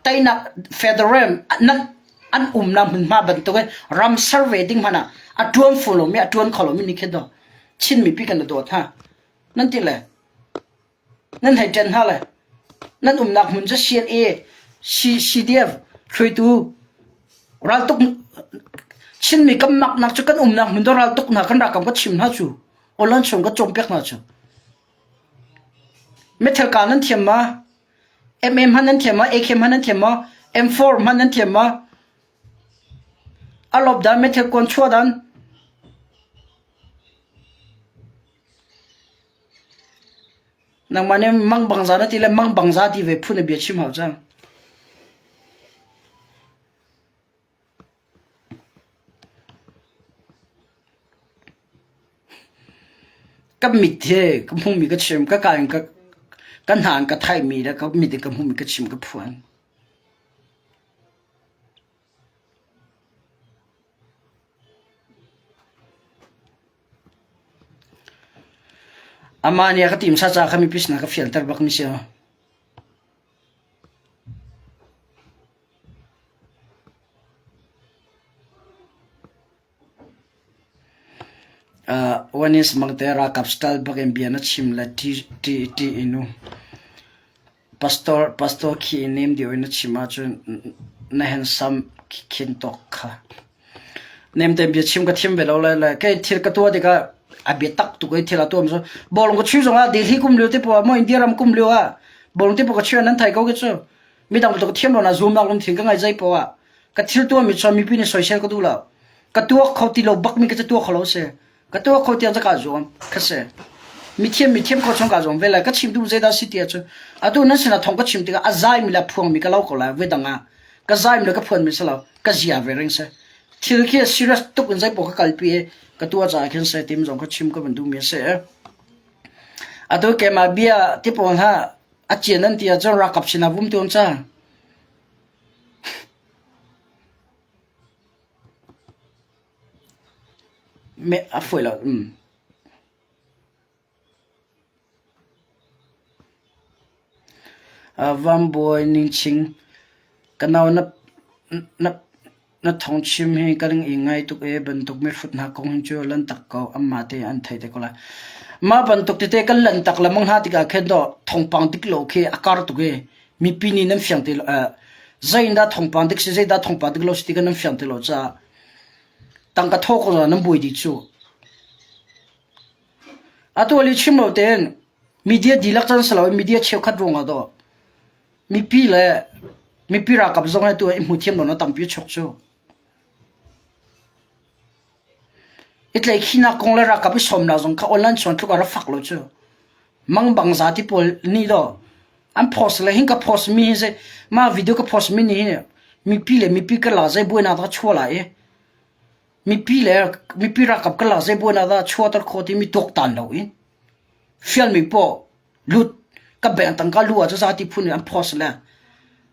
teinak federal nan an umnak hmunhma bantuk in ram survey ding hmanh ah a ṭuan fu lomi a ṭuan kho lomi nih khin daw Chin mipi kan dawt hna nan ti le nan hei ṭan hna le nan umnak hmun cu CNA CDF hruaitu raltuk Chinmi kan maknak cu kan umnak hmun do raltuk hna kan rakam ka chim hna cu awlan chung ka cawmpiak hna cu Metal ka nan thiam ma MM hman nan thiam maw? AK hman nan thiam maw? M4 hman nan thiam maw? A lop dan meithal kuan chuah dan. Nangmah nih mang bangza na ti le mang bangza ti ve phun na bia chim hau cang. Ka mit hi ka hmuhmi ka chim, ka ka in ka ka hna in ka theihmi le ka mit in ka hmuhmi ka chim ka phuan. Amah nih a ka tim sa ca kha mipi sinah ka fianter bakmi si. One is mangte ralkap style bak in bia na chim le ṭi in u. Pastor pastor khi in nem deuh in na chim ahcun na handsome khin tawk kha. Nem tein bia chim ka thiam ve lo le le kei thil ka tuah tikah a biatak tuk i thil a tuah mi cu bawlung ka chuih zongah Delhi kum lio te poah maw India ram kum lio ah bawlung te poah ka chuih nan thei ko ke cu. Midang bantuk ka thiam lo na zuamnak lungthin ka ngei zei poah ka thil tuahmi cu mipi nih soisel ka duh lo. Ka tuak kho ti lo bak mi ka ca tuak kho lo si. Ka tuak kho tiang ca zuam kha si. Mithiam mithiam kho chung ka zuam ve lai. Ka chim duh zeidah si ti ahcun atu nan sinah thong ka chim tikah a zaimi le phuangmi ka lo ko lai voi dang ah. Ka zaimi le ka phuanmi si lo. Ka zia ve ring si. Thil khi serious tuk in zei paoh ka kalpi i ka tuah caah khin se tim zong ka chim ka van duhmi a si. Atu keimah bia ti pawl hna a cian an ti ahcun ralkap sinah vum tuan ca. A fawi lo. Vanbawi Ningching, ka nau na thawngchim hi ka ring i ngai tuk ee bantuk mihrut hna kong hi cu lantak ko anmah te an thei te ko lai. Mah bantuk tete kan lantak lengmang hna tikah khin dawh thawngpang dik lo khi a kar tuk i mipi nih nan fiang ti lo zeidah thawngpang dik si zeidah thawngpang dik lo si ti kha nan fiang ti lo caah tangka thawh ko nan buai dih cu. Atu ali chim lo tein media dihlak can si lo media cheukhat ruangah dawh mipi le mipi ralkap zong he tu i hmu thiam lo na tampi chuk cu. I tlaihkhihnak kong le ralkap i sawmnak zong kha online chuan tluk a ra fak lo cu. Mangbang zati pawl nih daw an post le hin ka post mi hi zei mah video ka post mi nih hin mipi le mipi karlak zei buainak dah chuah lai i mipi le mipi ralkap karlak zei buainak dah chuahter khawh timi tuaktan lo in fialmi paoh lut ka bank tangka lu ah cu zati phun in an post le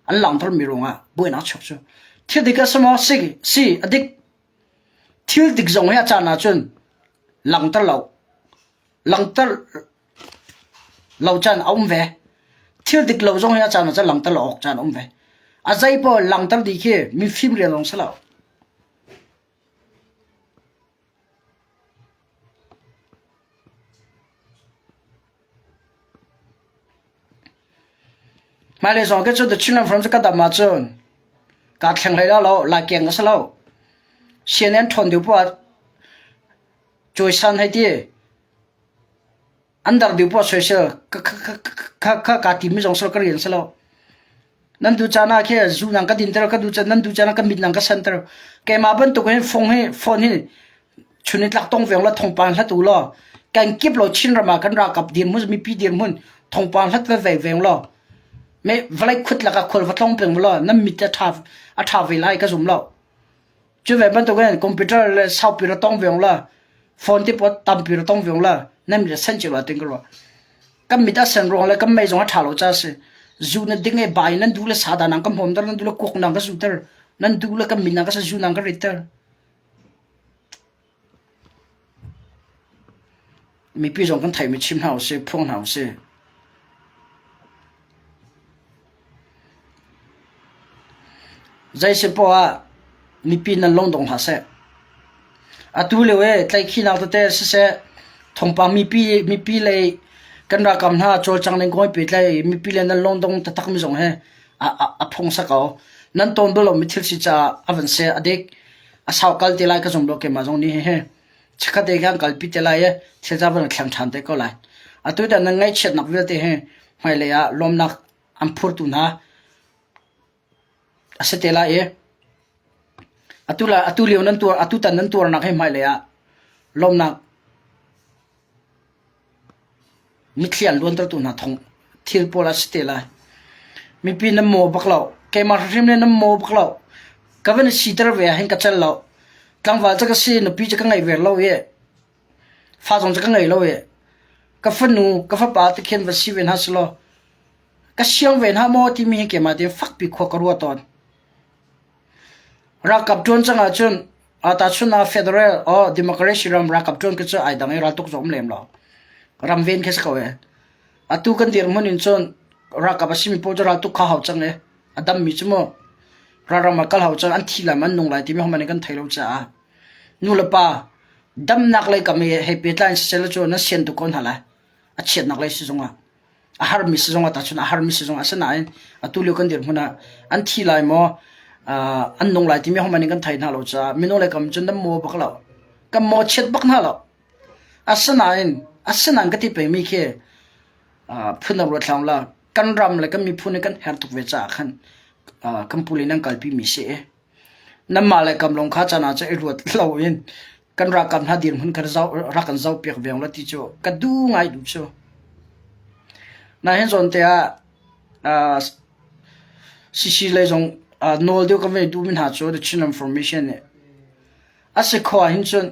an langhter mi ruangah buainak chuak cu thil dik a si maw si si a dik thil dik zong hi a caan ahcun langhter lo langhter lo caan a um ve. Thil dik lo zong hi a caan ah cun langhter lo awk caan a um ve. A zei paoh langhter dih khi mifim rian zong si lo. Hmailei zong khi cu The Chinland Forum cu ka dam ahcun kaa thleng hlei lo, laikeng ka si lo. CNN ṭhawn deuh poah Cawisan hei ti. An dar deuh poah soisel ka ka ka timi zong sal ka rian si lo. Nan du caan ah khi zu nang ka dinter ka du caan nan du caan ah ka mit nang ka santer. Keimah bantuk hin phone hi phone hi chun in tlak tong veng la thongpang hlat u law kan kip lo Chin ram ah kan ralkap dirhmun mipi dirhmun thongpang hlat ve ve veng law me vawlei khut lak ah khual va tlong peng law nan mit a tha a tha ve lai ka zum lo. Cu ve bantukin computer le saupi ra tong ve la phone te pot tampi ra tong ve la nan mit a sen cio la tin ka ruah. Kan mit a sen ruang le kan mei zong a ṭha lo ca si. Zu na ding e bai nan duh le sada nang ka hmawm ter nan duh le kuak nang ka zu ter nan duh le kan mit nang ka sa zu nang ka rit ter. Mipi zong kan theihmi chim hna usih, phuang hna usih. Zei si poah ah mipi nan lungdong hlah seh. Atu lio i tlaihkhihnak tete siseh, thawngpang mipi mipi lei kan ralkap hna cawlcang ning kong i pehtlaih mipi le nan lungdong taktakmi zong hi a, a, a phung sa ko. Nan tawn bal lomi thil si caah a van si a dik. A sau kal te lai ka zum lo keimah zong nih hihi chikkhat te khan kalpi te lai i thil ca van thleng ṭhan te ko lai. Atu tan nan ngaihchiatnak vialte hi hmailei ah lawmnak an phurtu hna a si te lai i atu la atu lio nan tuar atu tan nan tuarnak hi hmailei ah lawmnak Mitthli an luantertu hna thong thil pawl a si te lai. Mipi nan maw bak lo. Keimah hrimhrim nih nan maw bak lo. Ka van i siter ve ah hin ka cel lo. Tlangval cu ka si, nupi cu ka ngei ve lo i fa zong cu ka ngei lo i. Ka fanu, ka fapa te khin va si ve hna selaw ka siang ve hna maw timi hi keimah tein fakpi khua ka ruah tawn. Ralkap ṭuan cang ahcun tahchun ah federal or democracy ram ralkap ṭuan khi cu ai dang i raltuk zong um lem lo. Ram ven khi si ko ee. Atu kan dirhmun in cun ralkap a simi pawl cu raltuk kha hau cang i a dammi cu mu ralram ah kal hau cang an thi lai an nung lai timi hohmanh in kan thei lo caah nu le pa damnak lei kam i hei pehtlai in siseh cu na sian tuk ko hna lai. A chiatnak lei si zongah a harmi si zongah tahchun a harmi si zongah asinain atu lio kan dirhmun ah an thi lai maw an nung lai timi hohmanh in kan thei hna lo caah minung lei kam cun nan maw bak lo. Kan maw chiat bak hna lo. Asinain asinain ka ti pengmi khi phun a ruat hlah la kan ram le kan miphun hi kan her tuk ve caah khan kan pule nan kalpimi si i nanmah le kam lawng kha caan ah cun i ruat loin kan ralkap hna dirhmun kha rak kan zohpiak ve la ti cu ka duh ngai duh cu. Nahin zawn te ah CC lei zong nawl deuh kan vei duhmi hna cu The Chin Information nih a si khawh ahhin cun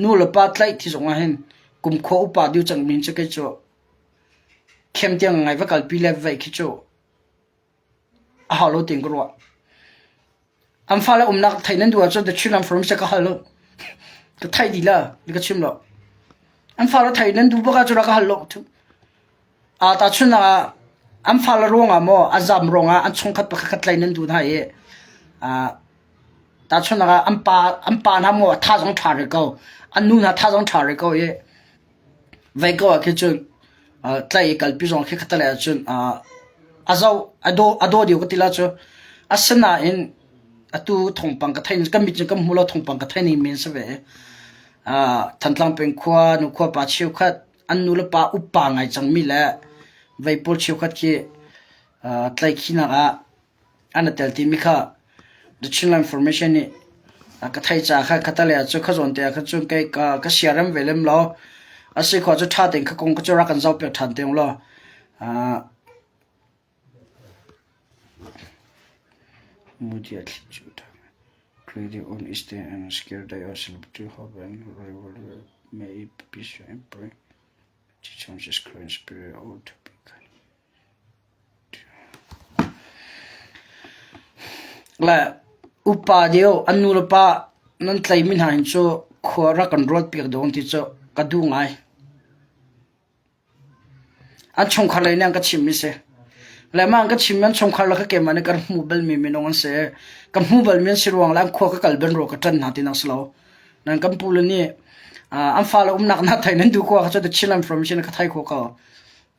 nu le pa tlaih ti zong ahhin kumkhua upa deuh cangmi cu kei cu khem tiang ngai va kalpi le vaih khi cu a hau lo tiin ka ruah. An fale umnak theih nan duh ahcun The Chinland Forum ka hal lo. Ka theih dih la, ka chim lo. An fale theih nan duh bak ahcun rak ka hal lo. Aa tahchunhnak ah an fale ruangah maw a zam ruangah an chungkhat pakhat khat tlai nan duh hna i tahchunhnak ah an pa an pa hna maw tha zong ṭha rih ko an nu hna tha zong ṭha rih ko i vei ko ah khin cun tlaih i kalpi zong khi khatalei ahcun a zoh a daw a daw deuh ka ti la cu asinain atu thawngpang ka theih kan mit cun kan hmu lo thawngpang ka theih ning men si ve Thantlang peng khua nu khua pa cheukhat an nu le pa upa ngai cangmi le vei pawl cheukhat khi tlaihkhihnak ah an i tel timi kha The Chinland Information nih ka theih caah kha khattelei ah cu kha zawn te ah khan cun kei ka siarem ve lem lo. A si khawh cu ṭha tein kha kong kha cu rak kan zohpiak ṭhan te ung law. Media Credit on Eastern and scared they are celebrity hope and rivalry may be and changes current spirit or to be Le upa deuh an nu le pa nan tlaimi hna hin cu khua rak kan ruat piak dawng ti cu ka duh ngai. An chungkhar lei nih an ka chimmi si. Le mah an ka chimmi an chungkhar le ka keimah nih kan hmuh balmi minung an si. Ka hmu balmi an si ruang le an khua ka kal ben rua ka ṭan hna tinak si lo. Nan kan pu le nih an fale umnak hna thei nan duh ko ah cun The Chinland Information ka thei kho ko.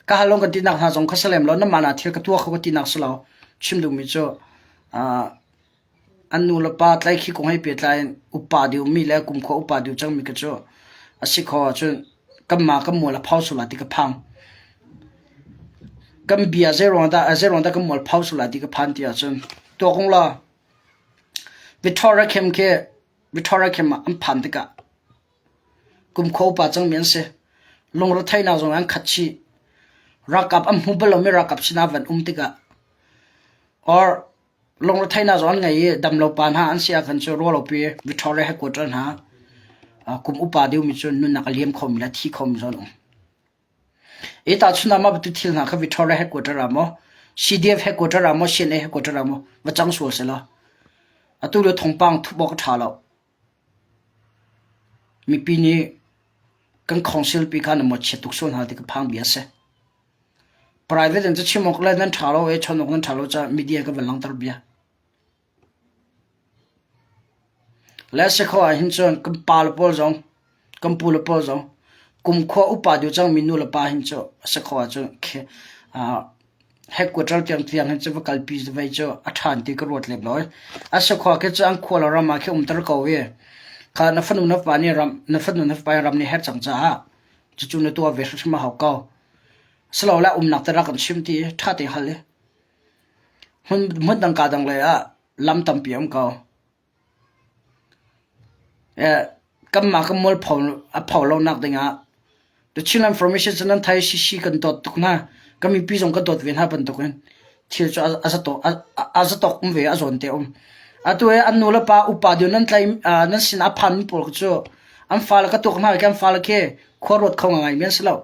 Ka hal long kan tinak hna zong kha si lem lo. Nanmah na thil ka tuah kho ka tinak si lo. Chim duhmi cu An nu le pa tlaihkhih kong he pehtlai in upa deuhmi le kumkhua upa deuh cangmi kha cu a si kho ahcun kanmah kan mual a phau sual lai ti ka phang. Kan bia zeiruang dah zeiruang dah kan mual phau sual lai ti ka phan ti ahcun tuak ung law Victoria Camp khi Victoria Camp ah an phan tikah kumkhua upa cangmi an si. Lungretheihnak zong an khat chih. Ralkap an hmu bal lomi ralkap sinah van um tikah or Lungretheihnak zong an ngei i damlo pa hna an si ahkhan cu ruahlopi Victoria headquarter hna kum upa deuhmi cu nunnak a liam khomi le a thi khomi zong an um. I tahchun ah mah bantuk thil hna kha Victoria headquarter ah maw CDF headquarter ah maw CNA headquarter ah maw va cang sual selaw atu lio thawngpang thup awk a ṭha lo. Mipi nih kan council pi kha na mawhchiat tuk sual hna ti ka phang bia a si. Private in cachim awk le nan ṭha lo i chawnh awk nan ṭha lo caah media ka van langhter bia. Le si kho ah hin cun kan pa le pawl zong kan pu le pawl zong kumkhua upa deuh cangmi nu le pa hin cu a si kho ahcun headquarter tiang tiang hin cu va kalpi vei cu a ṭha ti ka ruat lem lo. A si khua khi cu an khua le ram ah khi umter ko i kha na fanu na fapa nih ram na fanu na fapa ram nih herh cang caah cucu na tuah ve hrimhrim a hau ko. Silole umnak te rak kan chim ti i ṭha tein hal i hmun hmun dang ka dang lei ah lam tampi a um ko. Kanmah kan mualpho a pho lonak dingah The Chinland Formation cu nan thai sisi kan dawt tuk hna. Kan mipi zong kan dawt ve hna bantukin thil cu a a zatawk um ve a zawn te um. Atu hi an nu le pa upa deuh nan tlai nan sin a phanmi pawl cu an fale ka tuak hna i kan fale khi khua ruat kho ngai men si lo.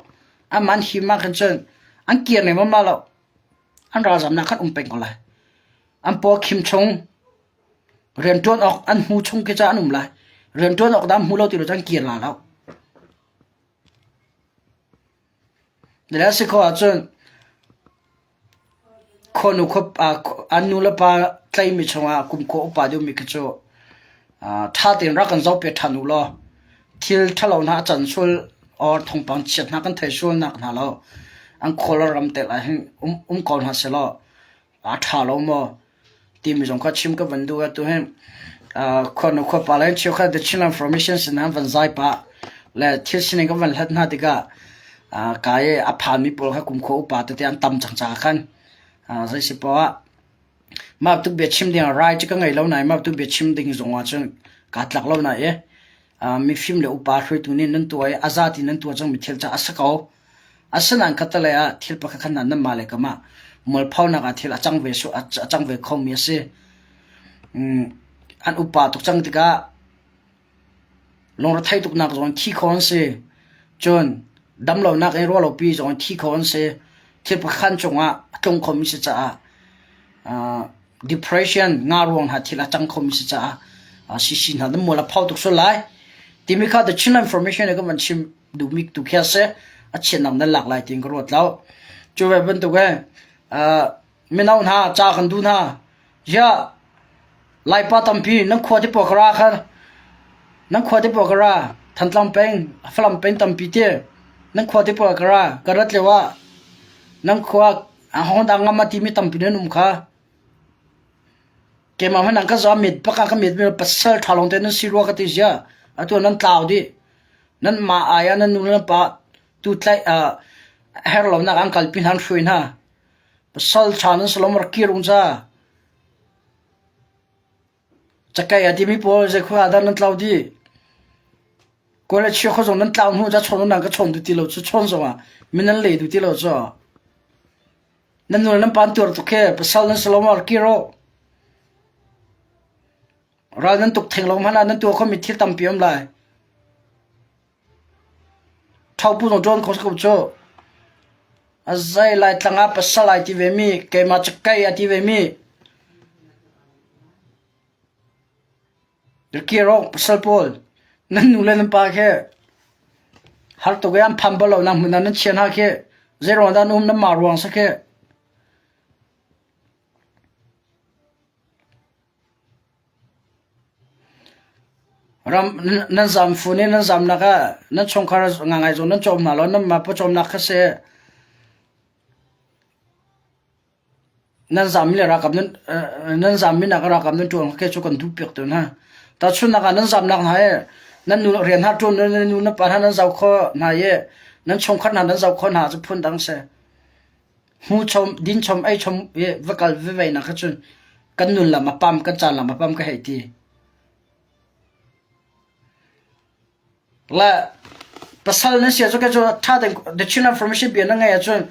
An man him ah khan cun an kir ne ma lo. An ralzamnak khan um peng ko lai. An paw khim chung rianṭuan awk an hmu chung khi ca an um lai. Rianṭuan awk dah hmu lo ti lo cun kir la lo. Le si khawh ahcun khuanu an nu le pa tlaihmi chungah kumkhua upa deuhmi khi cu ṭha tein rak kan zohpiak ṭhan u law thil ṭhalo hna a can sual or thawngpang chiat hna kan theih sualnak hna lo an khua le ram tel ah hin um ko hna sehlaw a ṭha lo maw timi zong kha chim ka van duh. Atu hin khuanu khuapa le cheukhat The Chinland Formation sin an van zai pah le thil sining ka van hlat hna tikah ka i a phanmi pawl kha kumkhua upa tete an tam cang caah khan zei si poah ah mah tuk bia chim ding rai cu ka ngei lo nain mah tuk bia chim ding zong ah cun kaa tlak lo na i mifim le upa hruaitu nih nan tuah i a zati nan tuah cangmi thil cu a si ko. Asinain khattelei ah thil pakhat khat hna nanmah le kamah mualphonak ah thil a cang ve a cang ve khomi a si. An upa tuk cang tikah lungrethei tuknak zong in thi kho an si. Cun damlonak in ruahlopi zong in thi kho an si. Thil pakhat cungah a tlung khomi si caah depression nga ruang hna thil a cang khomi si caah CC hna nan mual a pho tuk sual lai. Timi kha The Chinland Formation nih kan van chim duhmi tu khi a si. A chiatnak nan lak lai tiin ka ruat lo. Cu ve bantuk in mino hna ca kan duh hna. Ziah Laipa tampi nan khua te pawl ka ra kha nan khua te pawl ka ra Thantlang peng Falam peng tampi te nan khua te pawl ka ra ka rat lio ah nan khua Honda ngam a timi tampi nan um kha. Keimah hmanh an ka zaw mit bak ah ka mit mi pasal ṭha lawng te nan si rua ka ti zia. Atu nan tlau dih. Nan mah ai ah nan nu le nan pa tu tlaih her lonak an kalpi hna an hruai hna. Pasal ṭha nan si lo maw rak kir ung ca. Cakei a timi pawl zei khua ah dah nan tlau dih. Kawl le chia kho zong nan tlau hnu ca chawn nan ka chawn duh ti lo cu chawn zong ah min nan le duh ti lo cu. Nan nu le nan pa an tuar tuk he pasal nan si lo maw rak kir u. Ral nan tuk theng lo hmanh ah nan tuah khomi thil tampi um lai. Ṭhopu zong ṭuan kho si ko cu. A zei Laitlang ah pasal ai ti vemi, keimah cakei a ti vemi. Kir awk pasal pawl, nan nu le nan pa khi har tuk i an phan bal lo nak hmun ah nan chia hna khi zei ruang dah nan um nan mah ruang si khi. Ram nan zam fun i nan zamnak ah nan chungkhar ngangai zong nan cawm hna lo nanmah pawcawmnak kha si. Nan zammi le ralkap nan nan zammi nak ralkap nan ṭuan kha cu kan duh piak tawn hna. Tahchunhnak ah nan zamnak hna hi nan nu rian hna ṭuan nan nu nan pa hna nan zoh kho hna i nan chungkhat hna nan zoh kho hna cu phun dang si. Hmu chom, din chom, ei chom i va kal va vei nak kha cun kan nun lam a pam, kan caan lam a pam ka hei ti. Le pasal nan si ahcun kei cu ṭha tein the Chin Information bia nan ngeih ahcun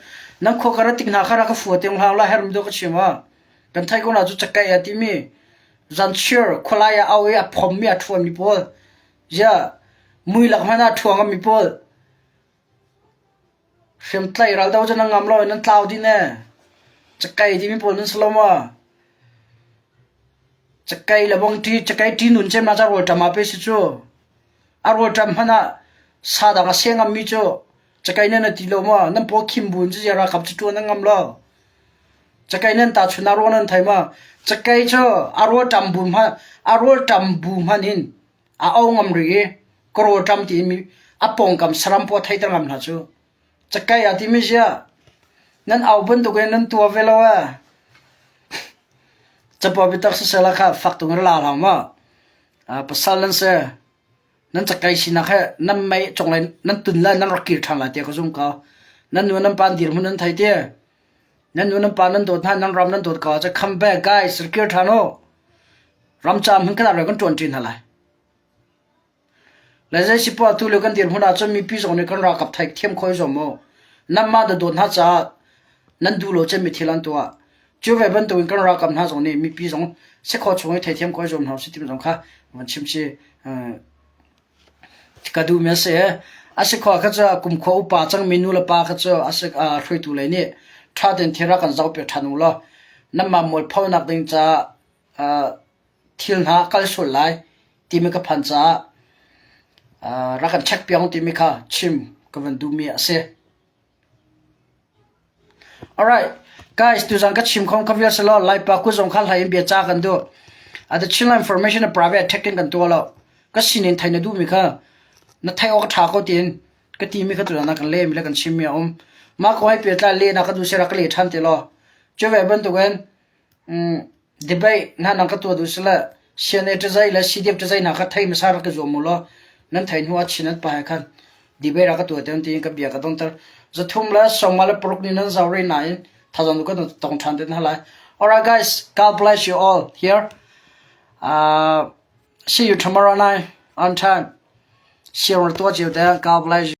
nan khua ka rat tik hna kha rak ka fua te hlah la hermi dawh ka chim ah. Kan theih ko na cu cakei a timi zanchir khualai ah au i a phommi a ṭhuami pawl ziah mui lak hmanh ah a ṭhua ngammi pawl hriamtlaih ral do cu nan ngam lo i nan tlau dih ne. Cakei timi pawl nan si lo maw? Cakei le bongṭi, cakei ṭi nun cem ah ca rawlṭam ah pe si cu. A rawlṭam hmanh ah sa dang a seh ngammi cu cakei nan ti lo maw? Nan paw khim bu in cu ralkap cu ṭuan nan ngam lo. Cakei nan tahchun ah rawl nan thei maw? Cakei cu a rawlṭam bu hmanh a rawlṭam bu hmanh in a o ngam rih i ka rawlṭam tiin a pawngkam saram pawl theiter ngam hna cu. Cakei a timi ziah nan au bantuk in nan tuah ve lo ee. Capo biatak siseh kha fak tung in la hlah maw? Pasal nan si. Nan cakei sinak he nan mei cunglei nan tun lai nan rak kir ṭhan lai tiah ka zum ko. Nan nu nan pa an dirhmun nan thei ti. Nan nu nan pa nan dawt hna nan ram nan dawt ko ahcun come back guys rak kir ṭhan u. Ram ca hmun kan ah kan ṭuan ṭi hna lai. Le zei si poah tulio kan dirhmun ahcun mipi zong nih kan ralkap theih thiam kho i zuam mu. Nanmah na dawt hna caah nan duh lo cemmi thil an tuah. Cu ve bantukin kan ralkap hna zong nih mipi zong si khawh chung i theithiam kho i zuam hna usih timi zong kha van chim si ka duhmi a si. A si khua kha cu kumkhua upa cangmi nu le pa kha cu a si hruaitu lei nih ṭha tein thil rak kan zohpiak ṭhan u law nanmah mualphonak ding caah thil hna kal sual lai timi ka phan caah rak kan check piak timi kha chim ka van duhmi a si. Alright, guys, tuzan ka chim khom ka vial selaw Laipa ku zong kha hlai in bia ca kan duh. A the Chinland Information and Private Attacking kan tuah lo. Ka sinin thai na duh mi kha na thai awk tha ko tiin ka ti mi kha tuzan ah kan le mi le kan chim mi a um. Ma ko hai pe tla le na ka du sera ka le than te lo. Cu ve bantukin Debate hna nan ka tuah duh sile CNA ṭazai le CDF ṭazai hna kha thei hmasa rak i zuam u law nan thei hnu ah chin an pa he khan debate rak ka tuah te tiin ka bia ka donter. 356 ni nan zau rih nain thazaang nu kan tong ṭhan te hna lai. Alright guys, God bless you all here. See you tomorrow night on time. Siang tuah cio te God bless you.